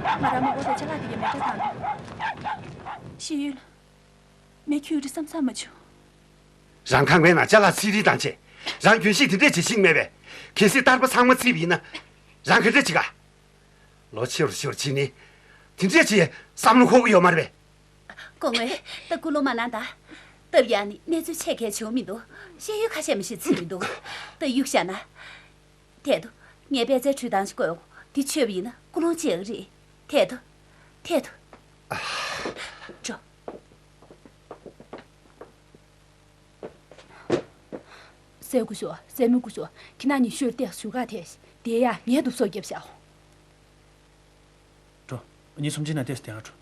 ང་རང་མ་གོ་དེ་ཅ་ལག་དེ་གའི་མེ་སྲེག་བཏང་འདུག་ཤེས་ཡོད་ལ། མེ་ཁྱུག་རེ་བསམ་བསམ་མ་བྱུང་། རང་ཁང་པའི་ནང་ཅ་ལག་ཚིག་རིས་དང་བཅས། རང་རྒྱུན་ཞིག་དེ་འདྲས་བྱེད་ཤེས་མེད་པས། གལ་སྲིད་བསྟར་པ་ཚང་མ་ཚིག་པ་ཡིན་ན། རང་ག་འདྲས་བྱེད་ག་ལོ་ཆེ་རུ་ཆེ་རུ་ཕྱིན་ནས། དེ་འདྲས་ཅིག་བསམ་བློ་འཁོར་གི་ཡོད་མ་རེད་པས། སྐུ་ངོ། ད་སྐུ་ལོ་མ་གནང་ད། སྟབས་ཡག་ནི་གནས་ཚུལ་ཆེ་གལ་བྱུང་མི་འདུག་ཤེས་ཡོན་ཁ་ཤས་མི་ཤེས་ཚིག་མི་འདུག་ད་གཡུག་བཞག་ན། དེ་དུ། ངས་པད་ཚལ་ཁྲུས་སྟངས་ཤིག་བཀོད་འོང་། དེ་མཆོད་པ་ཡིན་ན་ཀུན་སློང་བྱེད་ཡག་རེད། དེ་དུ། དེ་དུ། འགྲོ། སྲས་སྐུ་ཞབས། སྲས་མོ་སྐུ་ཞབས། ཁྱེད་རྣམ་གཉིས་ཤོག་ལྟོས། བཞུགས་ག་དེ། དེ་ཡ་ངས་དུ་སོ་བརྒྱབ་བཞག་འགྲོ། ངེད་གཉིས་ཚོམས་ཆེན་ནང་ལྟོས་དེ་ང་འགྲོ།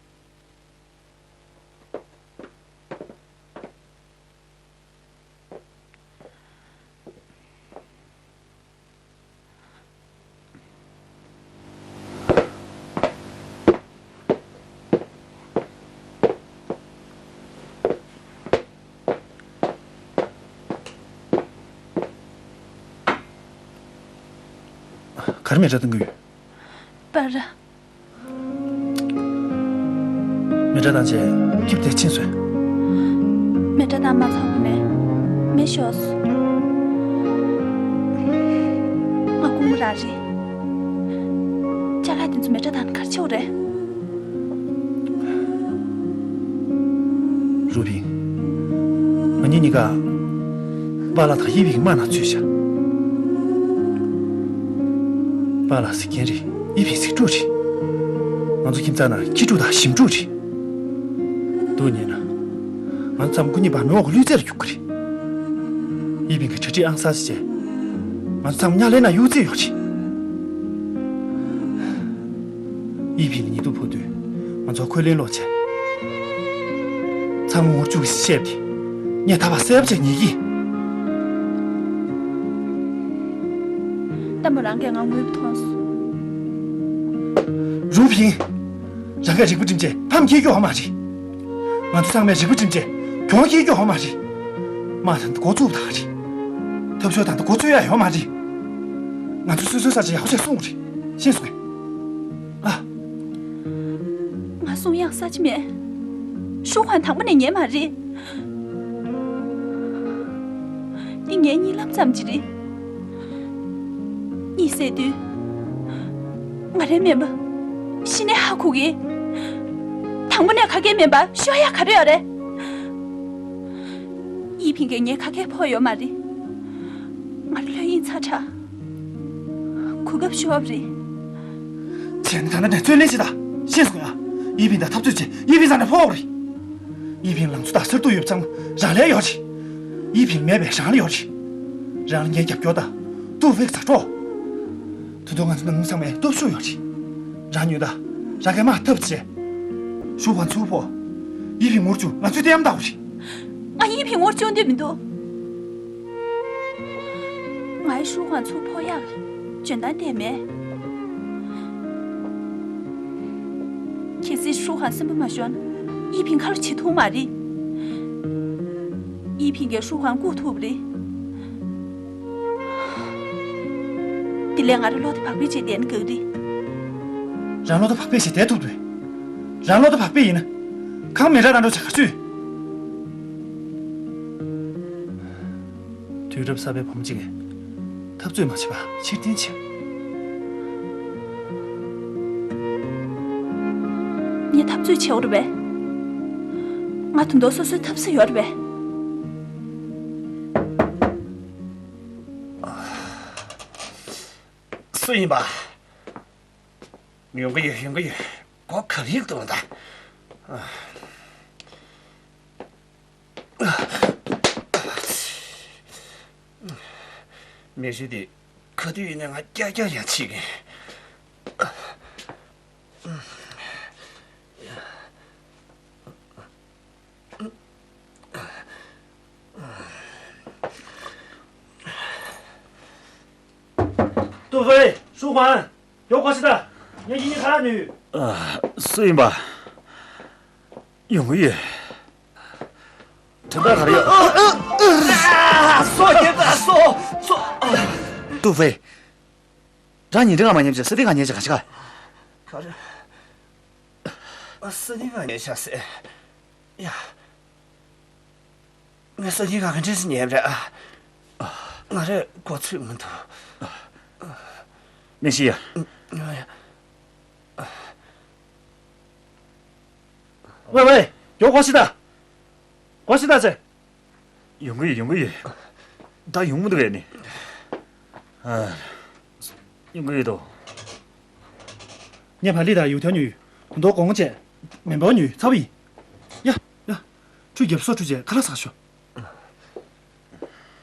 ག་རེ་མེ་སྲེག་གཏོང་གི་ཡོད། པར། མེ་སྲེག་བཏང་རྗེས་སྐྱིབས་དེ་ཕྱིན་སོང་། མེ་སྲེག་བཏང་མ་ཚར་བ་ནས་མེ་ཤོར་སོང་། ང་རྐུན་མ་རང་རེད། ཅ་ལག་དེ་ཚོ་མེ་སྲེག་བཏང་ན་ག་རེ་བྱེད་དགོས་རེད། རུ་ཕིང་། ང་གཉིས་གཉིས་ཀ་པཱ་ལགས་དང་ཡེ་ཕིང་གི་དམག་ནང་ཚུད་བཞག་པཱ་ལགས་ཟེར་མཁན་རེད། ཡེ་ཕིང་ཟེར་དཀྲུག་རེད། ང་ཚོ་ཁྱིམ་ཚང་ནང་ཁྱི་དཀྲུག་དང་ཞིམ་དཀྲུག་རེད། སྡུག་ཉེས་ན། ང་ཚོ་ཚང་མ་སྐུ་ཉིད་བར་མི་འོག་གི་ལུས་རྩལ་ལ་རྒྱུག་གི་རེད། ཡེ་ཕིང་གི་གྲ་སྒྲིག་ཨང་གསར་ཞིག་བྱས། ང་ཚོ་ཚང་མ་དམྱལ་བའི་ནང་གཡུག་རྩིས་ཡོད་རེད། ཡེ་ཕིང་ལ་ཉེས་འདུག་ཕོག་དུས། ང་ཚོ་ཁོའི་གླེང་སློང་བྱས། ཚང་མ་ངོ་བཅུག་ཞེས་བཤད་དེ། ངས་ད་བར་གསལ་པོ་བྱས་ཉན་གྱི། ལྟད་མོ་རང་གིས་ང་དངོས་པོ་མཐོང་སོང་། རུ་ཕིང་། རང་གིས་རིག་པ་བསྒྲིམས་བྱས་ཕམ་སྐྱེལ་རྒྱུ་ཡོད་མ་རེད། ང་ཚོ་ཚང་མས་རིག་པ་བསྒྲིམས་བྱས་གྱོང་སྐྱེལ་རྒྱུ་ཡོད་མ་རེད། དམག་དང་འགོ་བཙུགས་དང་རེད། འཐབ་ཕྱོགས་དང་འགོ་བཙུགས་ཡ་ཡོད་མ་རེད། ང་ཚོ་སོ་སོའི་ས་ཆ་ཡག་པོ་བྱས་སྲུང་དགོས་རེད། ཤེས་སོང་ངས། ཨ། ང་སྲུང་ཡག་ས་ཆ་མེད། ཤུགས་དབང་དང་པོ་ནས་ཉན་མ་རེད། འདི་ངའི་གཉིད་ལམ་ཙམ་ཅིག་རེད། གཉིད་སད་དུས། ང་རའི་སྨན་པ། གཞི་ནས་ཧ་གོ་གི། དང་པོ་ནས་ག་གེ་མེད་པ་ཤོར་ཡག་ག་རེ་ཡོད་རེད། ཡེ་ཕིང་གིས་ངའི་ཁ་སྐད་ཕོག་ཡོད་མ་རེད། ཚ་དྲག་གོ་སྐབས་ཤོར་བ་རེད། བྱས་ན་ད་ནི་འདྲ་ཚོད་ལེན་བྱེད་ད། ཤེས་སོང་ཡ། ཡིན་ཕིང་དང་འཐབ་རྩོད་བྱས་ཡིན་ཕིང་ས་ནས་ཕོག་རེད། ཡིན་ཕིང་ལང་ཚོ་དང་སེར་སྡུག་ཡོད་ཙང་རང་ལ་ཡོད་རེད། ཡིན་ཕིང་མེད་པའི་རང་ལ་ཡོད་རེད། རང་ལ་ངས་རྒྱབ་སྐྱོར་དང་ཏུའུ་ཧྥེ་ཟ་འཕྲོ། ད་དུང་ང་ཚོ་ནང་མི་ཚང་མས་སྟོབས་ཤུགས་ཡོད་རེད། རང་ཉོས་ད། རང་གིས་མ་ཐབས་བྱས། ཞུ་ཧོན་ཚུར་ཕོ། ཡིན་ཕིང་ངོར་བཅུག་ང་ཚོའི་ལྟད་མོ་ལྟ་བ་རེད། ང་ཡིན་ཕིང་ངོར་བཅུག་འདོད་མི་འདུག་ང་ཡི་ཧྲུའུ་ཧན་ཚུར་ཕོ་ཡག་འཇོན་ཐང་ལྡན་མེད། གལ་སྲིད་ཧྲུའུ་ཧན་སེམས་པ་མ་ཤོར་ན་ཡིན་ཕིང་ཁ་ལོ་བྱེད་ཐུབ་མ་རེད། ཡིན་ཕིང་གིས་ཧྲུའུ་ཧན་བཀུག་ཐུབ་རེད། དེ་ལས་ང་རང་བློ་བདེ་བག་ཕེབས་བྱས་བསྡད་ན་དགའ་གི་རེད། རང་བློ་བདེ་བག་ཕེབས་བྱས་བསྡད་ཐུབ་འདུག་རང་བློ་བདེ་བག་ཕེབས་ཡིན་ན། གང་མི་ར་རང་འགྲོ་བྱ་ག་ཚོད། དུས་རབས་གསར་པའི་བུ་མོ་གཅིག་གིས་འཐབ་རྩོད་མ་བྱས་པ་ཕྱིར་འཐེན་བྱས། ངས་འཐབ་རྩོད་བྱེད་འོ་རེད་པས། ང་དུང་དོ་སོ་སོའི་འཐབ་ས་ཡོད་རེད་པས། སུ་ཡིན་པ། ཡོང་གི་ཡོད། ཡོང་གི་ཡོད། སྒོ་ག་རེ་གཏོང་ད། མེ་ཤི་དེ་ག་དུས་ཡིན་ན་ང་རྐྱང་རྐྱང་ཡང་བྱེད་ཀྱིན། ཏུའུ་ཧྥེ། ཧྲུའུ་ཧན། ཡོང་གོ་ཤི་ད། ངས་ཡིན་ནི་ག་ར་ནུས། ཨ། སུ་ཡིན་པ། ཡོང་གི་ཡོད། དྲན་པ་ག་རེ་ཡོད། ཨ། སོ་ཡིན་པ། སོ། སོ། ཏུའུ་ཧྥེ། རང་ཉིན་འདི་ག་མ་ཉན་བྱས་ས་དེ་ག་ཉན་བྱས་ག་ཤི་ག་ག་རེ། ཨ། ས་དེ་ག་ཉན་བྱས་ཟེར། ཡ། ངས་སང་ཉིན་གང་གི་འདྲེས་སུ་ཉན་རེད་ཨ། ང་རེ་གོ་ཚོད་མི་འདུག་མེ་ཤི་ཡ། ང་ཡ། ཝེ་ཝེ། ཡོང་གོ་ཤི་ད། གོ་ཤི་ད་ཚེ། ཡོང་གི་ཡོད། ཡོང་གི་ཡོད། ད་ཡོང་མི་འདུག་གས་ནི། ཨ། ཡོང་གི་ཡོད་དོ། ངས་ཕ་ལི་དང་ཡུག་ཐོན་ཉོས། གོང་ཐོག་གོང་བཅས་མེ་འབར་ཉོས་ཚར་བ་ཡིན། ཡ། ཡ། ཁྲུས་རྒྱབ་སོ་ཁྲུས་བྱས་ཁ་ལག་ཟ་ཤོག་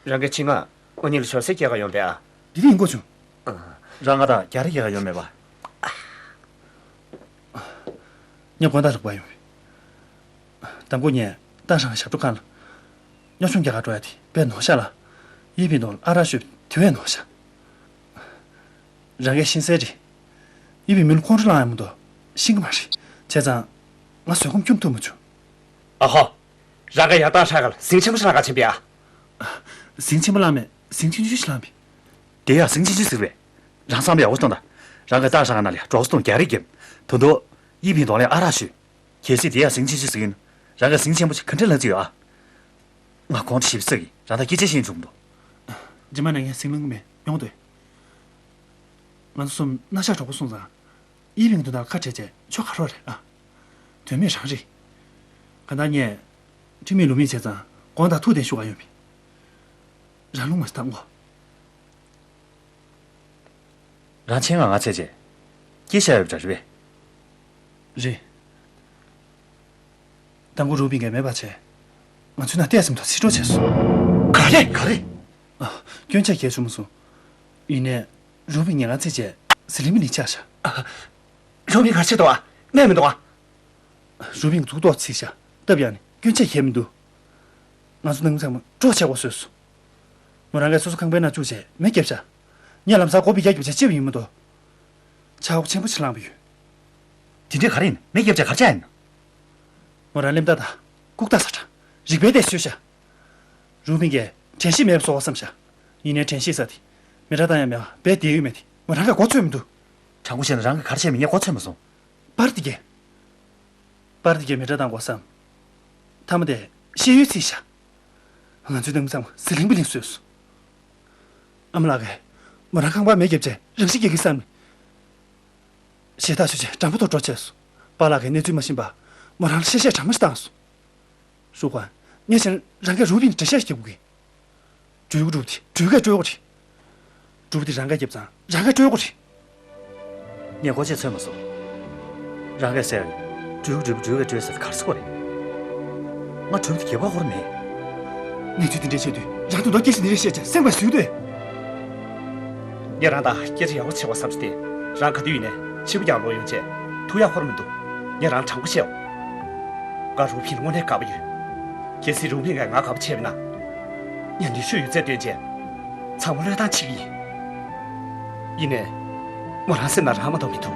རང་གི་ཁྱི་ང་ཨོ་ཉི་ལ་ཞོར་སེ་སྐྱེལ་ག་ཡོང་པས་ཨ། འདི་དེ་ཡིན་གོ་བྱུང་། རང་ང་དང་རྒྱ་རི་སྐྱེལ་ག་ཡོང་མེད་པ། ངས་དགོང་དག་རིག་པ་ཡོང་བས། དང་པོ་ངས་ཏང་ཧྲང་ཞབས་བྲོ་ཁང་ལ་སྨྱོ་ཆུང་རྒྱག་ག་འགྲོ་ཡ་དེ་དཔེ་ནོར་ཤག་ལ། ཡིན་ཕིན་དང་ཨ་རག་ཤོད་དེ་བས་ནོར་ཤག་རང་གས་ཤེས་གསལ་རེད། ཡིན་ཕིན་མི་ལ་ཁོང་ཁྲོ་ལངས་ཡ་མ་གཏོགས་ཤེས་ཀྱི་མ་རེད། བྱས་ཙང་ང་བཟོད་སྒོམ་སྐྱོན་ཐུབ་མ་བྱུང་། ཨ་ཧོ། རང་ག་ཡར་ཏང་ཧྲང་ག་ལ་ཟིང་ཆེན་པོ་ཞིག་ལངས་ག་ཕྱིན་པས་ཨ། ཟིང་ཆེན་པོ་ལངས་མེད། ཟིང་ཆུང་ཆུང་ཞིག་ལངས་པས། དེ་ཡང་ཟིང་ཆེན་ཆུང་ཟིག་རེད། རང་བསམ་བློ་ཡག་པོ་གཏོང་དང་། རང་གི་ཏང་ཧྲང་ག་ནང་ལ་གྲོགས་སུ་གཏོང་རྒྱག་རེས་རྒྱབ། དོན་དུ། ཡིན་ཕིན་གདོང་ལེན་ཨ་རག་ཞུས། གལ་སྲིད་དེ་ཡང་ཟིང་ཆེན་ཆུང་ཟིག་ཡིན་ན། རང་གི་ཟིང་ཆེན་པོ་ཞིག་ག་འདྲ་ལངས་རྩིས་ཡོད་ཨ། ང་གོང་དུ་ཞིབ་ཚགས་ཀྱིས་རང་དང་སྐད་ཆ་བཤད་བྱུང་མི་འདུག་རྗེས་མ་ནས་ངས་ཟིང་ལངས་ཀྱི་མེད། ཡོང་དུས། ང་ཚོ་གསུམ་སྣ་ཞགས་གྲོགས་པོ་སོང་ཙང་། ཡིན་ཕིང་དོན་དག་ཁ་བྲལ་བྱས་ཆོ་ག་རོགས་རེད་ཨ། དོན་མེད་རང་རེད། གང་ལྟར་ངས་ཁྲིམས་མེད་ལུགས་མེད་བྱས་ཙང་དགོངས་དག་ཐུགས་བདེན་ཞུ་ག་ཡོང་བས། རང་ལུང་མ་བཏང་ངོ་། རང་ཆེན་ང་ང་ཚད་བྱས། སྐྱེ་ཤ་ཡོད་པ་འདྲ་རེད་པས། རེད། དང་པོ་རུ་པིན་གྱིས་མེད་པ་བྱས། ང་ཚོའི་ནང་བལྟས་ཟིན་ཐོག་ཕྱིར་འགྲོ་བྱས་སོང་། ག་རེ་ག་རེ། ཨ། སྐྱོན་ཆ་གས་བྱུང་མ་སོང་། ཡིན་ནའི། རུ་པིན་ཉེ་ང་ཚེ་བྱས་ཟི་ལིང་མི་ལིང་ཆགས་ཤག་རུ་པིན་ག་རེ་བྱས་འདུག་ཨ། རྨས་མི་འདུག་ཨ། རུ་པིན་གཙུག་ཏོག་ཚིག་ཤག་སྟབས་ཡག་ནས་སྐྱོན་ཆ་གས་མི་འདུག་ང་ཚོ་ནང་མི་ཚང་མ་སྤྲོ་ཆགས་པོ་བཟོས་སོང་། མོ་རང་གིས་སོ་སོ་ཁང་པའི་ནང་བཅུག་བྱས་མེ་བརྒྱབ་ཤག་ངས་ལམ་སང་སྒོ་ཕར་རྒྱག་རྒྱུ་བྱས་ཕྱིར་ཡོང་མི་འདུག་ཆར་པ་ཆེན་པོ་ཞིག་ལངས་པ་ཡོད། དེ་འདྲས་ག་རེ་ཡིན། མེ་བརྒྱབ་བྱས་ག་རེ་བྱས་ཡིན། མོ་རང་གླེམ་རྟགས་དང་ལྐུགས་རྟགས་ཟ་འདྲ། རིག་པའི་གཏེར་ཟོས་ཤག་རུ་པིན་གྱིས་དྲན་ཤེས་མེད་པ་བཟོ་བསམ་ཤག་ཡིན་ནའི་དྲན་ཤེས་ཟེར་དེ་མེ་སྲེག་བཏང་ཡ་མེད་པ་རྦད་དེ་ཡོད་མེད་དེ་མོ་རང་གིས་གོ་ཚོད་མི་འདུག་དྲང་པོ་བཤད་ན་རང་གིས་ག་རེ་བྱས་མིན་ངས་གོ་ཚོད་མ་སོང་། པར་དེ་གས། པར་དེ་གས་མེ་སྲེག་བཏང་དགོས་བསམ། མཐའ་མ་དེ་ཤེས་ཡོན་ཚིག་ཤག་ང་ཚོའི་ནང་མི་ཚང་མ་ཟི་ལིང་པི་ལིང་བཟོས་སོང་། ཨ་མ་ལགས་ཀྱིས་མོ་རང་ཁང་པར་མེ་བརྒྱབ་བྱས་རང་ཤི་རྒྱག་གི་བསམ་ནས། ཞེ་ཐག་ཆོད་བྱས་དྲང་པོ་ཐོག་འགྲོ་བྱས་སོང་། པཱ་ལགས་ཀྱིས་གནས་ཚུལ་མ་ཤེས་པར་མོ་རང་ལ་གཤེ་གཤེ་དྲང་མོ་ཞིག་བཏང་སོང་། ཧྲུའུ་ཁོན། ངས་བྱས་ན་རང་གིས་རུ་པིན་ལ་འགྲེལ་བཤད་ཞིག་རྒྱབ་དགོས་ཀྱི། འགྲོ་གི་འགྲོ་དེ་འགྲོ་གི་འགྲོ་གི་རེད། སྒྲུབ་པ་དེ་རང་གིས་བརྒྱབ་ཙང་རང་གིས་སྤྲོད་དགོས་རེད། ངས་སྒོ་ཕྱེ་ཚོད་མ་སོང་། རང་གིས་ཟེར། སྤྲུལ་སྐུ་སྒྲུབ་པ་སྒྲུལ་བས་སྤྲོད་ཟེར་ག་རེ་ཟེར་གོ་རེད། ང་སྒྲུབ་པ་དེ་རྒྱབ་ཁ་འཁོར་མེད། གནས་ཚུལ་དེ་འདྲ་བཤད་དུས་རང་དོན་དག་སྐད་ཆ་འདི་འདྲ་བཤད་བྱས་སེམས་པ་ཟུག་དུས། ངས་རང་དང་སྐད་ཆ་ཡག་པོ་བྱེད་དགོས་བསམ་གྱི་དེ། རང་ག་དུས་ཡིན་ནའི་ཕྱི་པོ་རྒྱག་ལོག་ཡོང་བྱས་ཐུགས་ཡག་ཁོར་མི་འདུག་ངས་རང་དྲང་པོ་བཤད་འོ། ང་རུ་ཕིང་དངོས་གནས་དགའ་པོ་ཡོད། གལ་སྲིད་རུ་ཕིང་གིས་ང་དགའ་པོ་བྱས་པ་ན། ངས་ནུས་ཤུགས་ཡོད་ཚད་བཏོན་བྱས། ཚང་མ་བློས་བཏང་བྱེད་ཀྱི་ཡིན། ཡིན་ནའི། མོ་རང་སེམས་ནང་རང་མ་གཏོགས་མི་འདུག་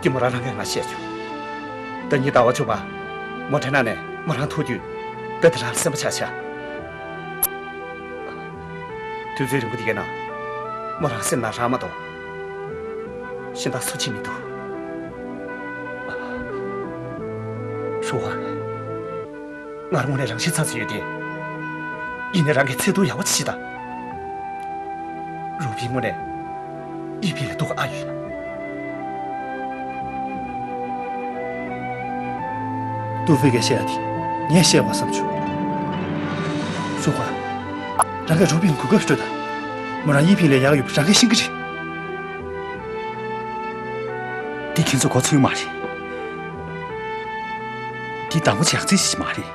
དེ་མོ་རང་རང་གིས་ང་བཤད་བྱུང་། ཟླ་ཉིན་ཟླ་བ་བཅུ་པ། མོ་དྲན་ན་ནས་མོ་རང་ཐུག་དུས། ད་དེ་རང་སེམས་པ་ཆག་ཆག་དུས་ཚོད་རིང་པོ་དེ་གའི་ནང་། མོ་རང་སེམས་ནང་རང་མ་གཏོགས། གཞན་དག་སུ་གཅིག་མི་འདུག་ཧྲུའུ་ཧན། ང་རང་དངོས་གནས་རང་ཤི་ཚར་ཚར་ཡོད་དེ། ཡིན་ནའི་རང་གིས་ཚེ་ཐུང་ཡག་པོ་བྱེད་དང་། རུ་ཕིང་དངོས་གནས། ཡི་ཕིང་ལ་སྡུག་ཨ་ཡོད། ཏུའུ་ཧྥེ་གིས་བཤད་ཡ་དེ་ངས་བཤད་དགོས་བསམ་བྱུང་། ཧྲུའུ་ཧན། རང་གིས་རུ་ཕིང་ལ་གོ་སྐབས་སྤྲོད་དང་། མོ་རང་ཡི་ཕིང་ལས་ཡག་ཡོད་པ་རང་གིས་ཤེས་ཀྱི་རེད། འདི་ཁྱེད་ཚོ་གོ་ཚོད་མ་རེད། འདི་དང་པོ་ཇག་རྩིས་ཞིག་མ་རེད།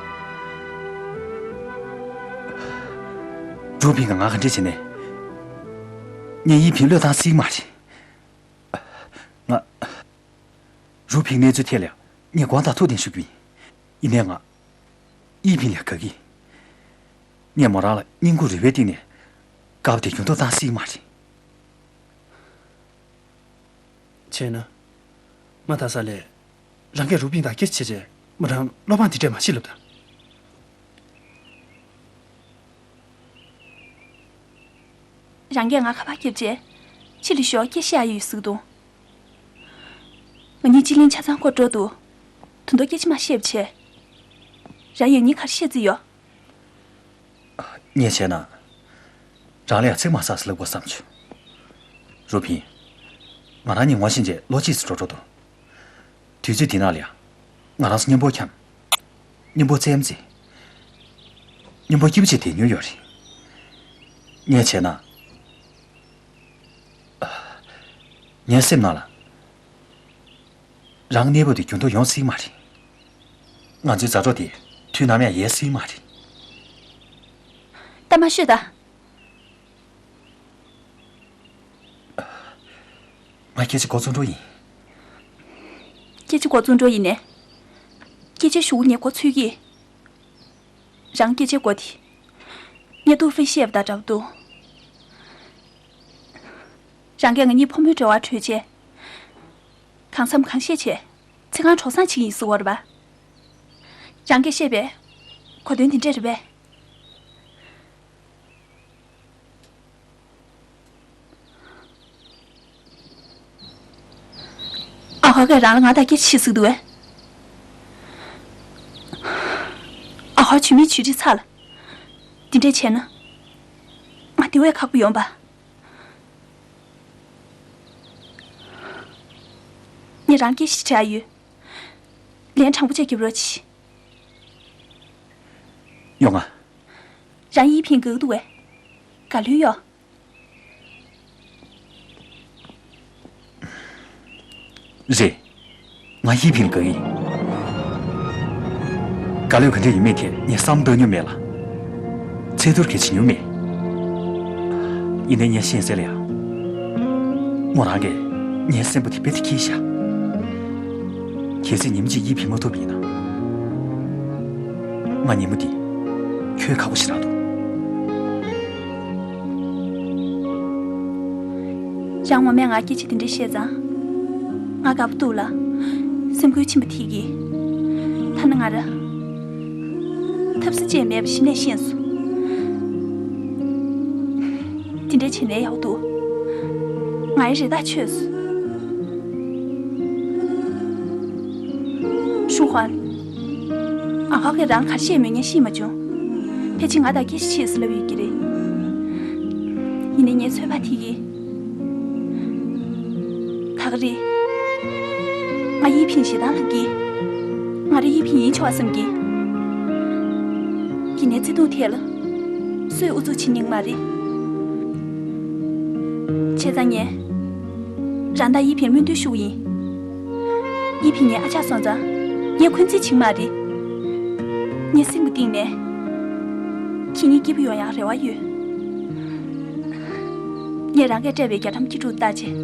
རུ་ཕིང་གིས་ང་ག་འདྲས་བྱས་ནས། ངས་ཡི་ཕིང་བློས་བཏང་སྲིད་མ་རེད། ང་། རུ་ཕིང་གནས་ཚུལ་ཐད་ལ་ངས་དགོངས་དག་ཐུགས་བདེན་ཞུ་གི་ཡིན། ཡིན་ནའི་ང་། ཡི་ཕིང་ལ་དགའ་གི། ངས་མོ་རང་ལ་བསྙེན་བཀུར་རེ་བའི་སྟེང་ནས། དཀའ་བ་དེ་འགྱུར་ལྡོག་བཏང་སྲིད་མ་རེད། བྱས་ན། མ་ད་ས་ལས། རང་གིས་རུ་ཕིང་དང་སྐད་ཆ་བྱས་བྱས་མོ་རང་བློ་ཕམ་དེ་འདྲས་མ་བྱེད་ལབ་དང་། རང་གིས་ང་ཁ་པར་བརྒྱབ་རྗེས། ཕྱི་ལ་ཞོགས་སྐད་བཤད་ཡ་ཡོད་ཟེར་གི་འདུག་ང་གཉིས་སྤྱི་གླིང་ཆ་ཚང་སྐོར་འགྲོ་འདུག་དོན་དག་སྐད་ཆ་མ་བཤད་པ་བྱས། རང་ཡང་སྙིང་ག་རེ་བཤད་རྩིས་ཡོད། ངས་བྱས་ན། རང་ལ་ཡང་ཚིག་མ་ཟ་ཟེར་ལབ་དགོས་བསམ་བྱུང་། རུ་ཕིང་། ང་རང་གཉིས་ངོ་ཤེས་བྱས་ལོ་གཅིག་ཙམ་འགྲོ་འགྲོ་འདུག་དུས་ཚོད་འདི་ནང་ལ་ཡང་། ང་རང་ཚོ་མཉམ་པོ་འཁྱམས། མཉམ་པོ་རྩེད་མོ་རྩེ། མཉམ་པོ་སྐྱིད་པོ་བྱས་བསྡད་མྱོང་ཡོད་རེད། ངས་བྱས་ན། ངའི་སེམས་ནང་ལ། རང་གནས་བབ་དེ་འགྱུར་ལྡོག་ཡོང་སྲིད་མ་རེད། ང་ཚོའི་མཛའ་གྲོགས་དེ་དུས་ནམ་ཡང་ཡལ་སྲིད་མ་རེད། ད་མ་ཤོད་ད། ང་སྐད་ཆ་མགོ་རྩོམ་འགྲོ་ཡིན། སྐད་ཆ་མགོ་རྩོམ་འགྲོ་ཡིན་ནས། སྐད་ཆ་ཞུ་གི་ངས་མགོ་ཚོས་ཀྱི། རང་སྐད་ཆའི་མགོ་དེ། ངས་ཏུའུ་ཧྥེ་བཤད་པ་དང་འདྲ་པོ་འདུག་རང་གིས་ང་གཉིས་ཕོ་མོའི་འབྲེལ་བ་གྲོལ་རྗེས། གང་བསམ་གང་བཤད་བྱས། ཚེ་གང་གྲོགས་བཟང་བྱེད་ཀྱི་ཡིན་ཟེར་བ་རེད་པ། རང་གིས་བཤད་པའི་གོ་དོན་དེ་འདྲས་རེད་པས། ཨ་ཁ་གིས་རང་ལ་ང་དང་སྐད་ཆ་བཤད་ཟེར་གི་འདུག་པས། ཨ་ཁ་ཇུས་མེད་ཇུས་འདྲི་ཚར་ལ། འདི་འདྲས་བྱས་ན། ང་དེ་བས་ཁག་པོ་ཡོང་པ། ངས་རང་སྐད་ཆ་དྲི་ཡ་ཡོད། ལན་དྲང་པོ་བྱས་རྒྱབ་རོགས་གྱིས། ཡོང་ང་། རང་ཡི་ཕིང་དགའ་གི་འདུག་པས། ག་ལོས་ཡོད། རེད། ང་ཡི་ཕིང་དགའ་གི། ག་ལོས་ག་འདྲ་ཡིན་མིན་ཐད་ངས་བསམ་བཏང་མྱོང་མེད་ལ། ཚད་ཐུར་གྱིས་བྱེད་མྱོང་མེད། ཡིན་ནའི་ངས་ཤེས་གསལ་ལ་ཡང་། མོ་རང་གིས་ངའི་སེམས་པ་དེ་དཔེ་དེ་འཁྱེར་བཞག་གལ་སྲིད་ཉིན་གཅིག་ཡི་ཕིང་མ་ཐུབ་པ་ཡིན་ན། ང་ཉིན་མོ་འདི་ཁྱོད་ཁག་པོ་ཞེ་དྲག་འདུག་རང་ངོ་མས་ང་སྐད་ཆ་དེ་འདྲ་བཤད་ཙང་། ང་དགའ་པོ་འདུག་ལ། སེམས་འགུལ་ཕྱིན་པ་དེ་གིས། ཐ་ན་ང་རང་། ཐབས་ཤེས་ཅིག་མེད་པ་གཞི་ནས་ཤེས་སོང་། དེ་འདྲ་བྱས་ནའི་ཡག་འདུག་ང་ཡི་རེ་ཐག་ཆོད་སོང་། ཧྲུང་ཧན། ཨ་ཁ་གིས་རང་ག་རེ་བཤད་མོད་ངས་ཤེས་མ་བྱུང་། ཕལ་ཆེར་ང་དང་སྐད་ཆ་བཤད་ཟེར་ལབ་ཡོད་ཀྱི་རེད། ཡིན་ནའི་ངའི་ཚོད་དཔག་དེ་གིས། ད་ག་རེད། ང་ཡི་ཕིང་ཞེ་སྡང་ལངས་ཀྱི། ང་རང་ཡི་ཕིང་ཡིན་ཆོག་པ་བསམ་གྱི། ཡིན་ནའི་བརྩེ་དུང་ཐད་ལ། སུས་ཨུ་ཚུགས་བྱེད་ཉན་གྱི་མ་རེད། བྱས་ཙང་ངས་རང་དང་ཡི་ཕིང་སྨོན་འདུན་ཞུ་གི་ཡིན། ཡི་ཕིང་ངའི་ཨ་ཅག་སོང་ཙང་ངས་འཁོན་འཛིན་བྱེད་ཀྱི་མ་རེད། ངས་སེམས་ཀྱི་གཏིང་ནས་ཁྱེད་གཉིས་སྐྱིད་པོ་ཡོང་ཡག་རེ་བ་ཡོད། ངས་རང་གིས་སྤྲད་པའི་རྒྱ་གྲམ་སྐྱིད་སྡུག་བལྟས་བྱས།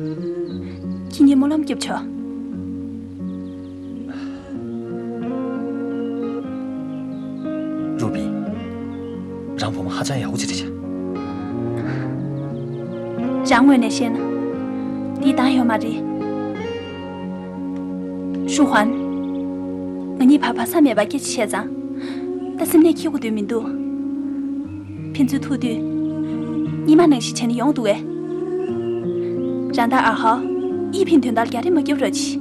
ཁྱེད་གཉིས་སྨོན་ལམ་རྒྱོབ་ཆོག་རུ་པིན། རང་བུ་མོ་ཧ་ཅང་ཡག་པོ་ཅིག་རེད་ཤག་རང་ངོས་ནས་བཤད་ན། འདི་འདང་ཡོད་མ་རེད། ཧྲུ་ཧན། ང་གཉིས་བར་བག་ཚ་མེད་པར་སྐད་ཆ་བཤད་ཙང་། ད་སེམས་ནད་འཁྱེར་དགོས་དོན་མི་འདུག་ཕན་ཚུན་ཐུག་དུས། སྔོན་མ་ནང་བཞིན་བྱས་ན་ཡོང་འདུག་གས། རང་དང་ཨ་ཧའོ། ཡི་ཕིང་དོན་དག་རྒྱག་རེས་མ་རྒྱབ་རོགས་གྱིས།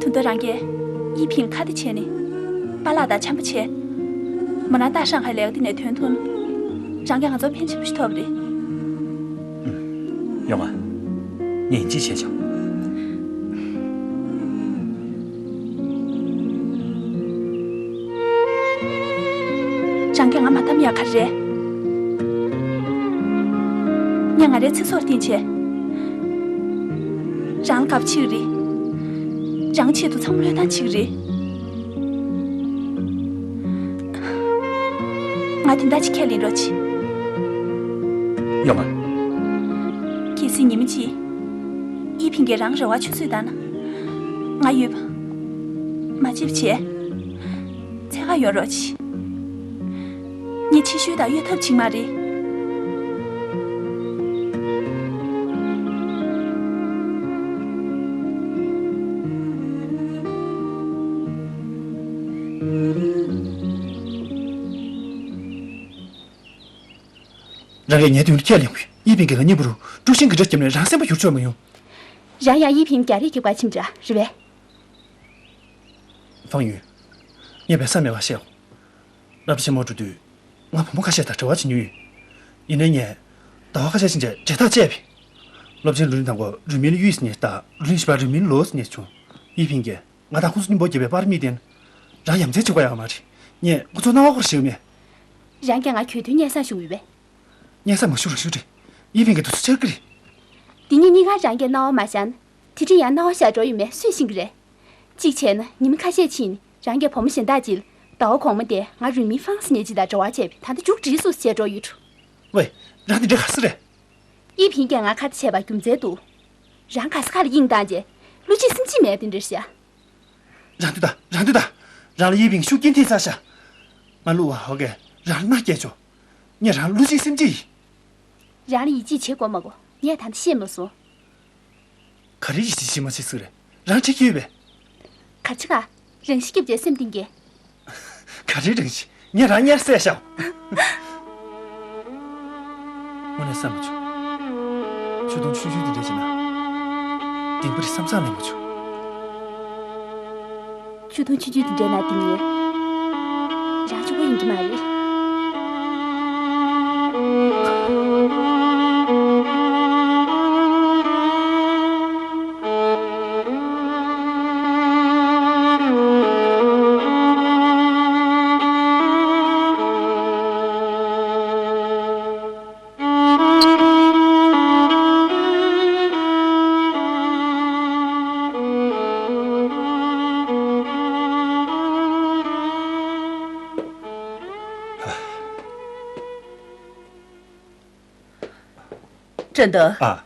ད་དུང་རང་གིས་ཡི་ཕིང་ཁ་གཏད་བྱས་ནས་པཱ་ལགས་དང་འཆམ་པོ་བྱས། མོ་རང་ཏཱ་ཧྲང་ཧའེ་ལས་ཀ་འདི་ནས་ཐོན་ཐུབ་ན། རང་གིས་ང་ཚོར་ཕན་ཆེན་པོ་ཞིག་ཐོགས་པ་རེད། ཡོང་ང་། ངས་ཡིན་གཅིག་བྱས་ཆོག་རང་གིས་ང་མ་གཏམ་ཡག་ག་རེད། ངས་ང་རའི་ཚེ་སྲོག་བརྟེན་བྱས། རང་ལ་དགའ་པོ་བྱེད་ཀྱི་རེད། རང་ཆེད་དུ་ཚང་མ་བློས་བཏང་བྱེད་ཀྱི་རེད། ང་དོན་དག་ཅིག་ཁས་ལེན་རོགས་གྱིས། ཡོང་ང་། གལ་སྲིད་ཉི་མ་གཅིག་ཡི་ཕིང་གིས་རང་རེ་བ་ཆུད་ཟོས་བཏང་ན། ང་ཡོད་པ། མ་བརྗེད་པ་བྱས། འཚོལ་ག་ཡོང་རོགས་གྱིས། ངས་ཕྱི་བཤོལ་དང་གཡོལ་ཐབས་བྱེད་ཀྱི་མ་རེད། རང་གིས་ངའི་མདུན་དུ་ཁས་ལེན་དགོས། ཡི་ཕིང་གིས་ང་གཉིས་བར་དུ་དཀྲུག་ཤིང་གི་དགྲ་བརྒྱབ་ནས་རང་སེམས་པ་འགྱུར་ཆོག་མ་ཡོང་། རང་ཡང་ཡི་ཕིང་རྒྱག་རེས་རྒྱབ་ག་ཕྱིན་འདྲ་རེད་པས། ཧྥང་ཡུན། ངས་བསམ་མེད་པ་བཤད། སློབ་གྲྭ་ཆེན་མོ་འགྲོ་དུས། ང་བུ་མོ་ཁ་ཤས་དང་འབྲེལ་བ་བྱེད་མྱོང་ཡོད། ཡིན་ནའི་ངས། ཟླ་བ་ཁ་ཤས་ཕྱིན་ཆད་འབྲེལ་ཐག་བཅད་པས། སློབ་ཆེན་ལོ་རིམ་དང་པོ་རུས་མིང་ལ་ཡུས་ཟེར་ནས་བཏགས། ལོ་རིམ་བཞི་པ་རུས་མིང་ལ་ལོ་ཟེར་ནས་བྱུང་། ཡི་ཕིང་གིས་ང་དང་ཁོང་ཚོ་གཉིས་པོ་རྒྱབ་པའི་པར་མིག་བསྟན། རང་ཡ་མཚན་བྱེད་དགོས་ཡག་མ་རེད། ངས་ཁོ་ཚོ་སྣང་བ་འཁོར་ཞིག་མེད། རང་གིས་ང་གྱོད་དུས་སྙན་སེང་ཞུ་གི་ཡོད་པས། སྙན་སེང་མ་ཞུ་རོགས་ཞུ་དྲི། ཡི་ཕིང་གིས་དུས་ཚོད་འཆར་གི་རེད། འདི་གཉིས་གཉིས་ཀ་རང་གིས་སྣང་བ་མ་བཞག་ན། དེ་འདྲ་ཡང་སྣང་བ་བཞག་འགྲོ་ཡོད་མེད་སུས་ཤེས་ཀྱི་རེད། གཅིག་བྱས་ན་ཉི་མ་ཁ་ཤས་ཕྱིན་ནས་རང་གི་བུ་མོ་གཞན་དག་ཅིག་ལ་ཟླ་བ་གོང་མ་དེ་ང་རུས་མིང་ཧྥང་ཟེར་མཁན་ཅིག་དང་འབྲེལ་བ་བྱས་པས། ད་ལྟ་མཇུག་སྒྲིལ་སོང་ཟེར་བྱས་འགྲོ་ཡོད་འགྲོ། ཝེ། རང་དེ་འདྲ་ག་རེ་ཟེར་རེད། ཡི་ཕིང་གིས་ང་ཁ་གཏད་བྱས་པ་རྒྱུ་མཚན་འདུག་རང་ག་ས་ག་ལ་དབྱིངས་བཏང་རྗེས་བློ་གཅིག་སེམས་གཅིག་མེད་དེ་འདྲ་ཤག་རང་དུས་ད་རང་དུས་ད། རང་ལ་ཡི་ཕིང་ཤུགས་རྐྱེན་ཐེབས་ཚར་ཤག་ང་ལུ་བ་ཧོ་གས་རང་ལ་མནའ་སྐྱེལ་ཆོག་ངས་རང་ལ་བློ་གཅིག་སེམས་གཅིག་ཡིན། རང་ལ་ཡིད་ཆེས་བྱེད་དགོས་མ་དགོས་ངས་ད་ལྟ་ཤེས་མ་སོང་། ག་རེ་ཡིད་ཆེས་བྱེད་མ་བྱེད་ཟེར་རེད། རང་འཁྲིད་ཀྱི་ཡོད་པས། ག་རེ་བྱེད་ག་རང་ཤི་སྐྱིད་པའི་སེམས་གཏིང་གི། ག་རེ་རང་ཤི། ངས་རང་དམྱལ་བསད་ཤག་དངོས་གནས་བསམ་མ་བྱུང་། ཆུ་དུང་ཆུང་ཆུང་དེ་འདྲ་བྱས་ན། བདེན་པ་རེད་བསམ་བསམ་ལེན་མ་བྱུང་། ཆུ་དུང་ཆུང་ཆུང་དེ་འདྲའི་ནང་བསྡད་ནས། རང་གཅིག་པོ་ཡིན་གྱི་མ་རེད། ཀྲན་ཏེ། ཨ།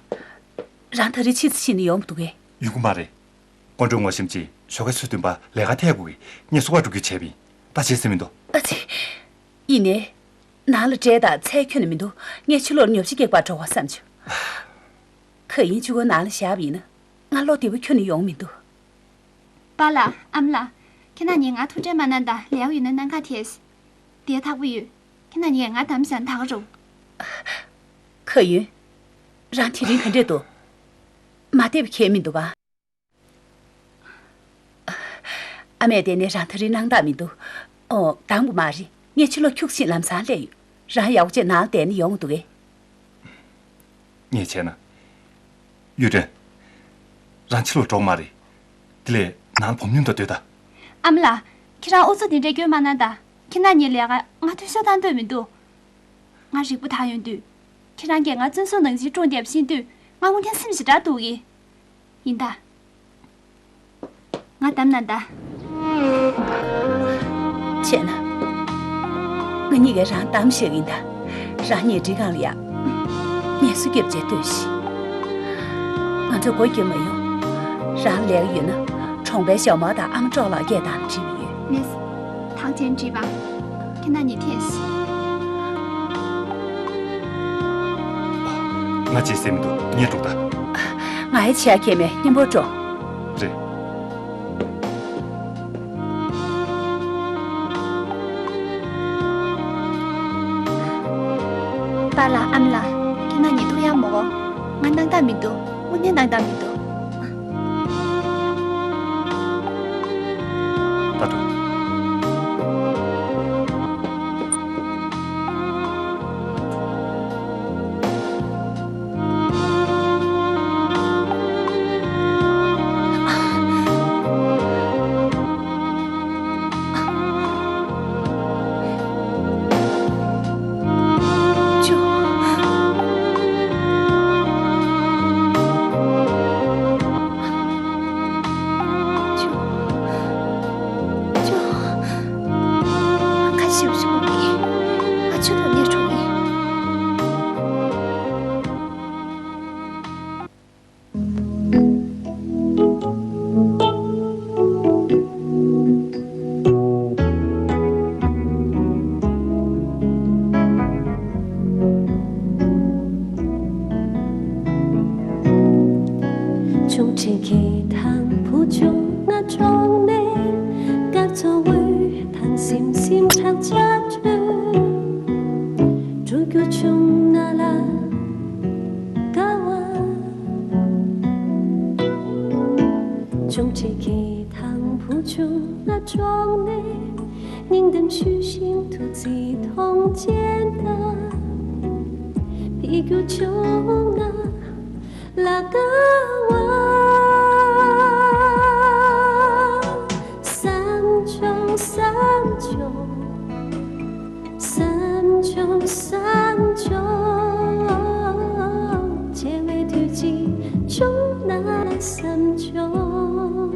རང་ད་རེས་ཕྱི་ཙམ་ཕྱིན་ནས་ཡོང་མི་འདུག་གས། ཡོང་གི་མ་རེད། སྐུ་མགྲོན་ངོ་ཤེས་ཀྱིས་ཞོགས་ཀས་ཚོད་བདུན་པ་ལས་ཀ་ཐད་དགོས་གི། ངས་བསུ་བ་སྒྲུབ་རྒྱུ་བྱས་པ་ཡིན། ད་བྱེད་ས་མི་འདུག་ཨ་ཙི། ཡིན་ནའི། ནང་ལ་འབྲས་དང་ཚལ་ཁྱོན་ནས་མི་འདུག་ངས་ཕྱི་ལོགས་ཉོ་ཆ་སྐྱེལ་བར་འགྲོ་བ་བསམ་བྱུང་། ཁ་ཡིན་གཅིག་པོ་ནང་ལ་བཞག་པ་ཡིན་ན། ང་བློ་བདེ་པོ་ཁྱོན་ནས་ཡོང་མི་འདུག་པཱ་ལགས། ཨ་མ་ལགས། ཁྱེད་རྣམ་གཉིས་ང་ཐུགས་ཁྲལ་མ་གནང་དང་། ལས་ཡོད་ན་གནང་ག་ཐལ། བསྡད་ཐག་པོ་ཡོད། ཁྱེད་རྣམ་གཉིས་ང་དམ་བཞག་ད་ག་རུ། ཁ་ཡིན། རང་དེ་རིང་ག་འདྲས་འདུག་མ་བདེ་བ་གང་ཡང་མི་འདུག་ག་ཨ་མས་བལྟས་ནས་རང་ད་རེས་སྣང་དག་མི་འདུག་ཨོ། འདང་པོ་མ་རེད། ངས་ཕྱི་ལོགས་ཁྱུག་ཅིག་ལམ་སང་སླེབས་ཡོང་། རང་ཡག་པོ་བྱས་ནང་ལ་བསྡད་ན་ཡོང་འདུག་གས། ངས་བྱས་ན། གཡུ་སྒྲོན། རང་ཕྱི་ལོགས་འགྲོ་གི་མ་རེད། དེ་ལས་ནང་ལ་བུ་མོ་མཉམ་དུ་སྡོད་དང་། ཨ་མ་ལགས། ཁྱེད་རང་ཨུ་ཚུགས་དེ་འདྲ་སྐྱོན་མ་གནང་དང་། ཁྱེད་རྣམ་གཉིས་ལས་ཀ་ང་མཐུན་ཤོས་བཏང་འདོད་མི་འདུག་ང་རིག་པ་དག་ཡོང་དུས། ཁྱེད་རང་གིས་ང་བཙོན་ཟུར་ནང་བཞིན་བཀྲོངས་བསྡད་པ་ཤེས་དུས་ང་དངོས་གནས་སེམས་ཞེ་དྲག་སྡུག་གི། ཡིན་ད། ང་གདམ་ན་ད། བྱས་ན། ང་གཉིས་ཀས་རང་གདམ་ཤེས་ཡིན་ད། རང་གཉིས་འགྲིག་གང་ལ་ཡ། ངལ་གསོ་རྒྱབ་བྱས་ལྟོས་ཤིག་ང་ཚོ་སྒོ་རྒྱབ་མ་ཡོང་། རང་ལས་ཀ་ཡོད་ན་གྲོང་པའི་ཞྭ་དམར་དང་ཨ་མ་གྲོགས་ལགས་སྐད་བཏང་འདྲི་བ་ཡོད། མེད། ཐང་ཆེན་འདྲི་བ། ཁྱེད་རྣམ་གཉིས་ཐད་ཤིག་ང་ཅིག་སེམས་མི་འདུག་ངས་འགྲོ་ད། ང་ཡི་ཆེ་ཁྱེད་མེད་སྙིང་པོ་འགྲོ། རེད། པཱ་ལགས་ཨ་མ་ལགས། ཁྱེད་རྣམ་གཉིས་ཐུག་ཡག་མོ་གོ་ང་སྣང་དག་མི་འདུག་དངོས་གནས་སྣང་དག་མི་འདུག་ད་འགྲོ། ཁ་ཤིབ་ཤིབ་གི་ང་ཆུ་དང་ཉེ་གྲོགས་ཡིན། ཆུང་ཆེ་ཁེ་ཐང་བུ་ཆུང་ང་གྲོང་ནས་སྐར་ཚོགས་འོད་ཐང་སིམ་སིམ་ཁྲག་ཆག་ཁྲོད་འགྲོ་རྒྱུ་བྱུང་ན་ལ་དགའ་བ། ཆུང་ཆེ་ཁེ་ཐང་བུ་ཆུང་ང་གྲོང་ནས་སྙིང་གཏམ་ཞུ་ཞིང་ཐུགས་རྗེ་མཐོང་ཅན་དང་ཕེབས་རྒྱུ་བྱུང་ན་ལ་དགའ་བ། བསམ་བྱུང་བསམ་བྱུང་། བསམ་བྱུང་བསམ་བྱུང་། བརྗེ་བའི་དུས་ཚིགས་བྱུང་ན་བསམ་བྱུང་།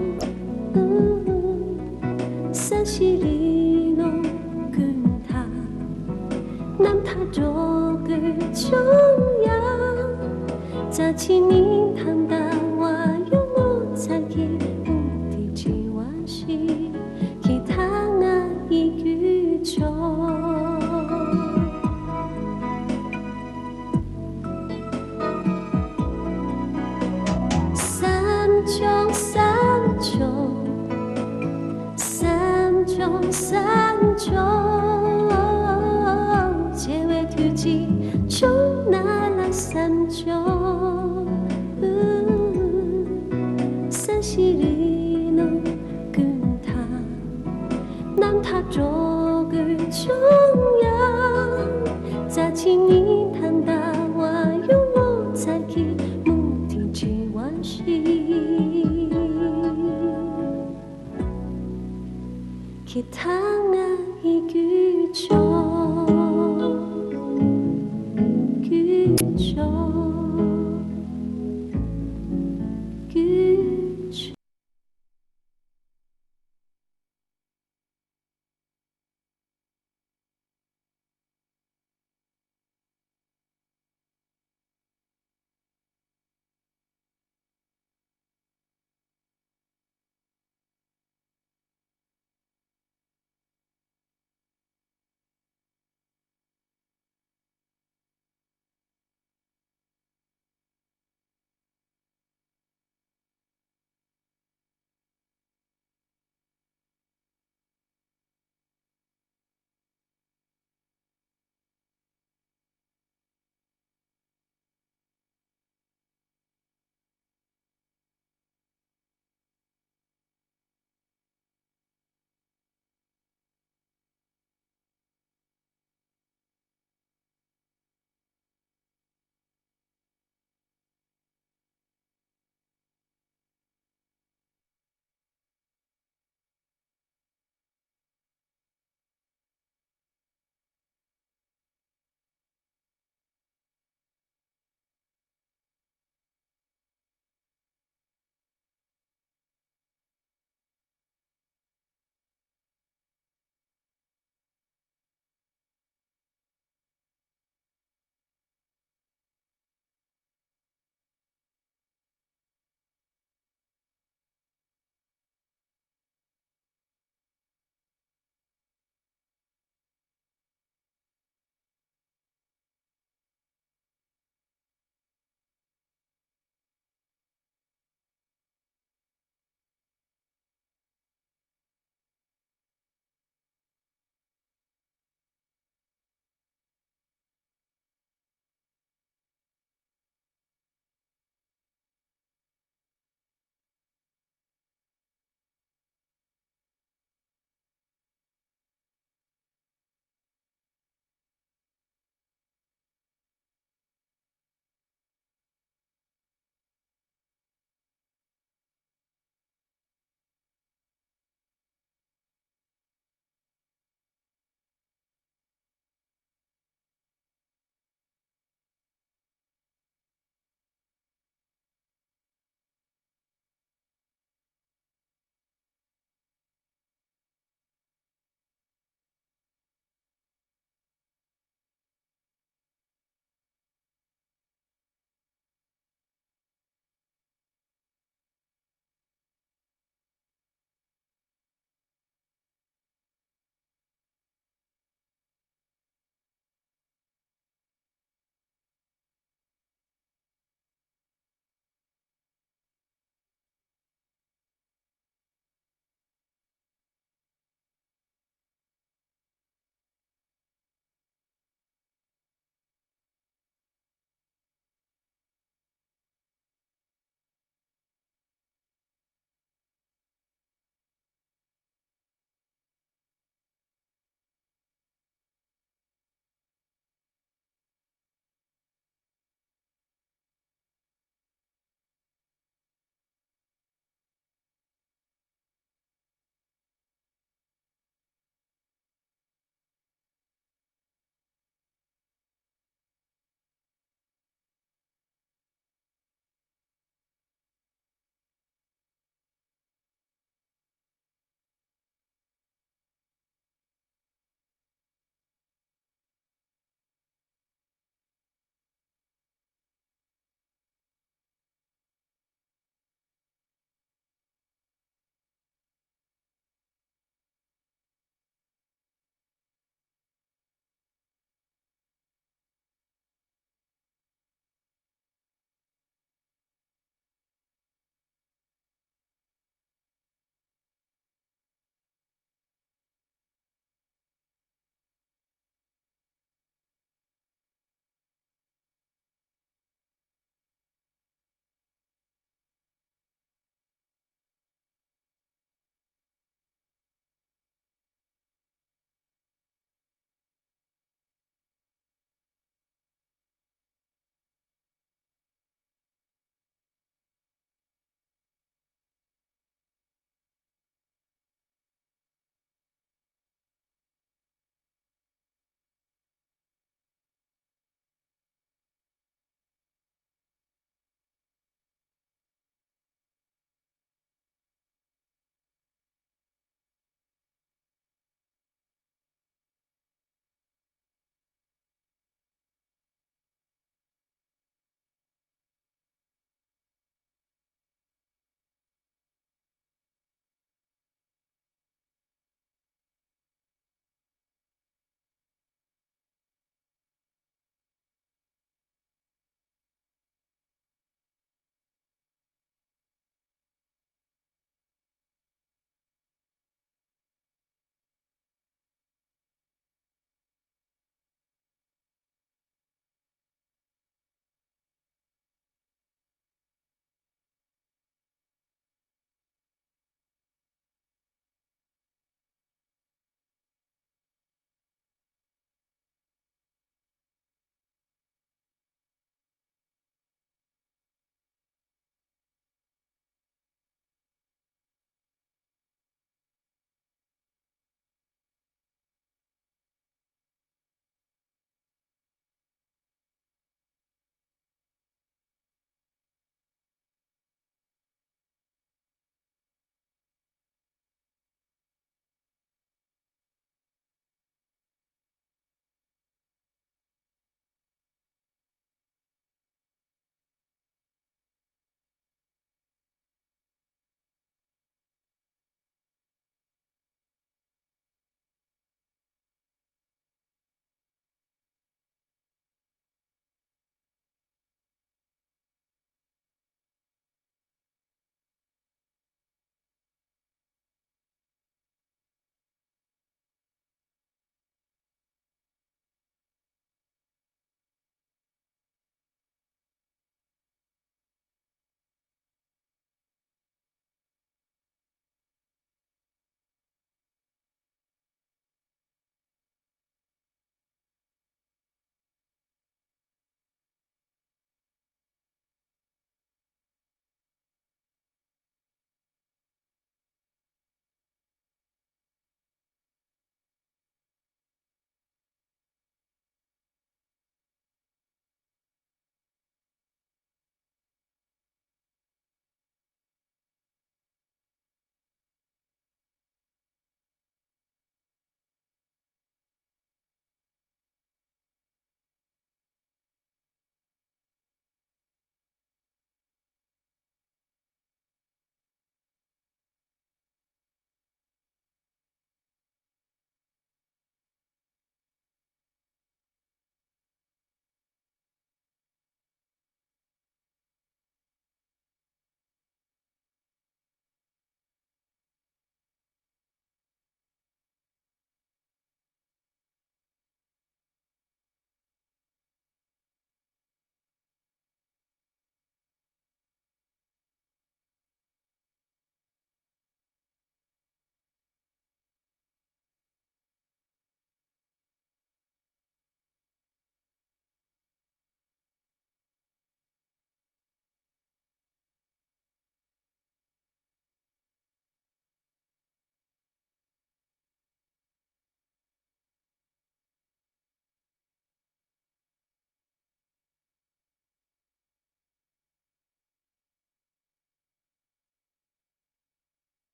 ས་གཞི་རི་ལུང་ཀུན་ཐང་། རྣམ་ཐར་འགྲོ་དགོས་བྱུང་ཡང་། རྩ་ཆེན་སྙིང་ཐང་ལྟ་བ་ཡོང་ངོ་ཚ་གི་དབུགས་དེ་དྲི་བ་ཞིག་ཁྱེད་དང་ང་ཡི་རྒྱུད་ཕྱོགས། བསམ་བྱུང་བསམ་བྱུང་། བསམ་བྱུང་བསམ་བྱུང་། བརྗེ་བའི་དུས་ཚིགས་བྱུང་ན་ལ་བསམ་བྱུང་། ས་གཞི་རི་ལུང་ཀུན་ཐང་། རྣམ་ཐར་འགྲོ་དགོས་བྱུང་ཡང་། རྩ་ཆེན་སྙིང་ཐང་ལྟ་བ་ཡོང་ངོ་ཚ་གི་དབུགས་དེ་དྲི་བ་ཞིག་ཁྱེད་དང་ང་ཡི་རྒྱུད་ཕྱོགས།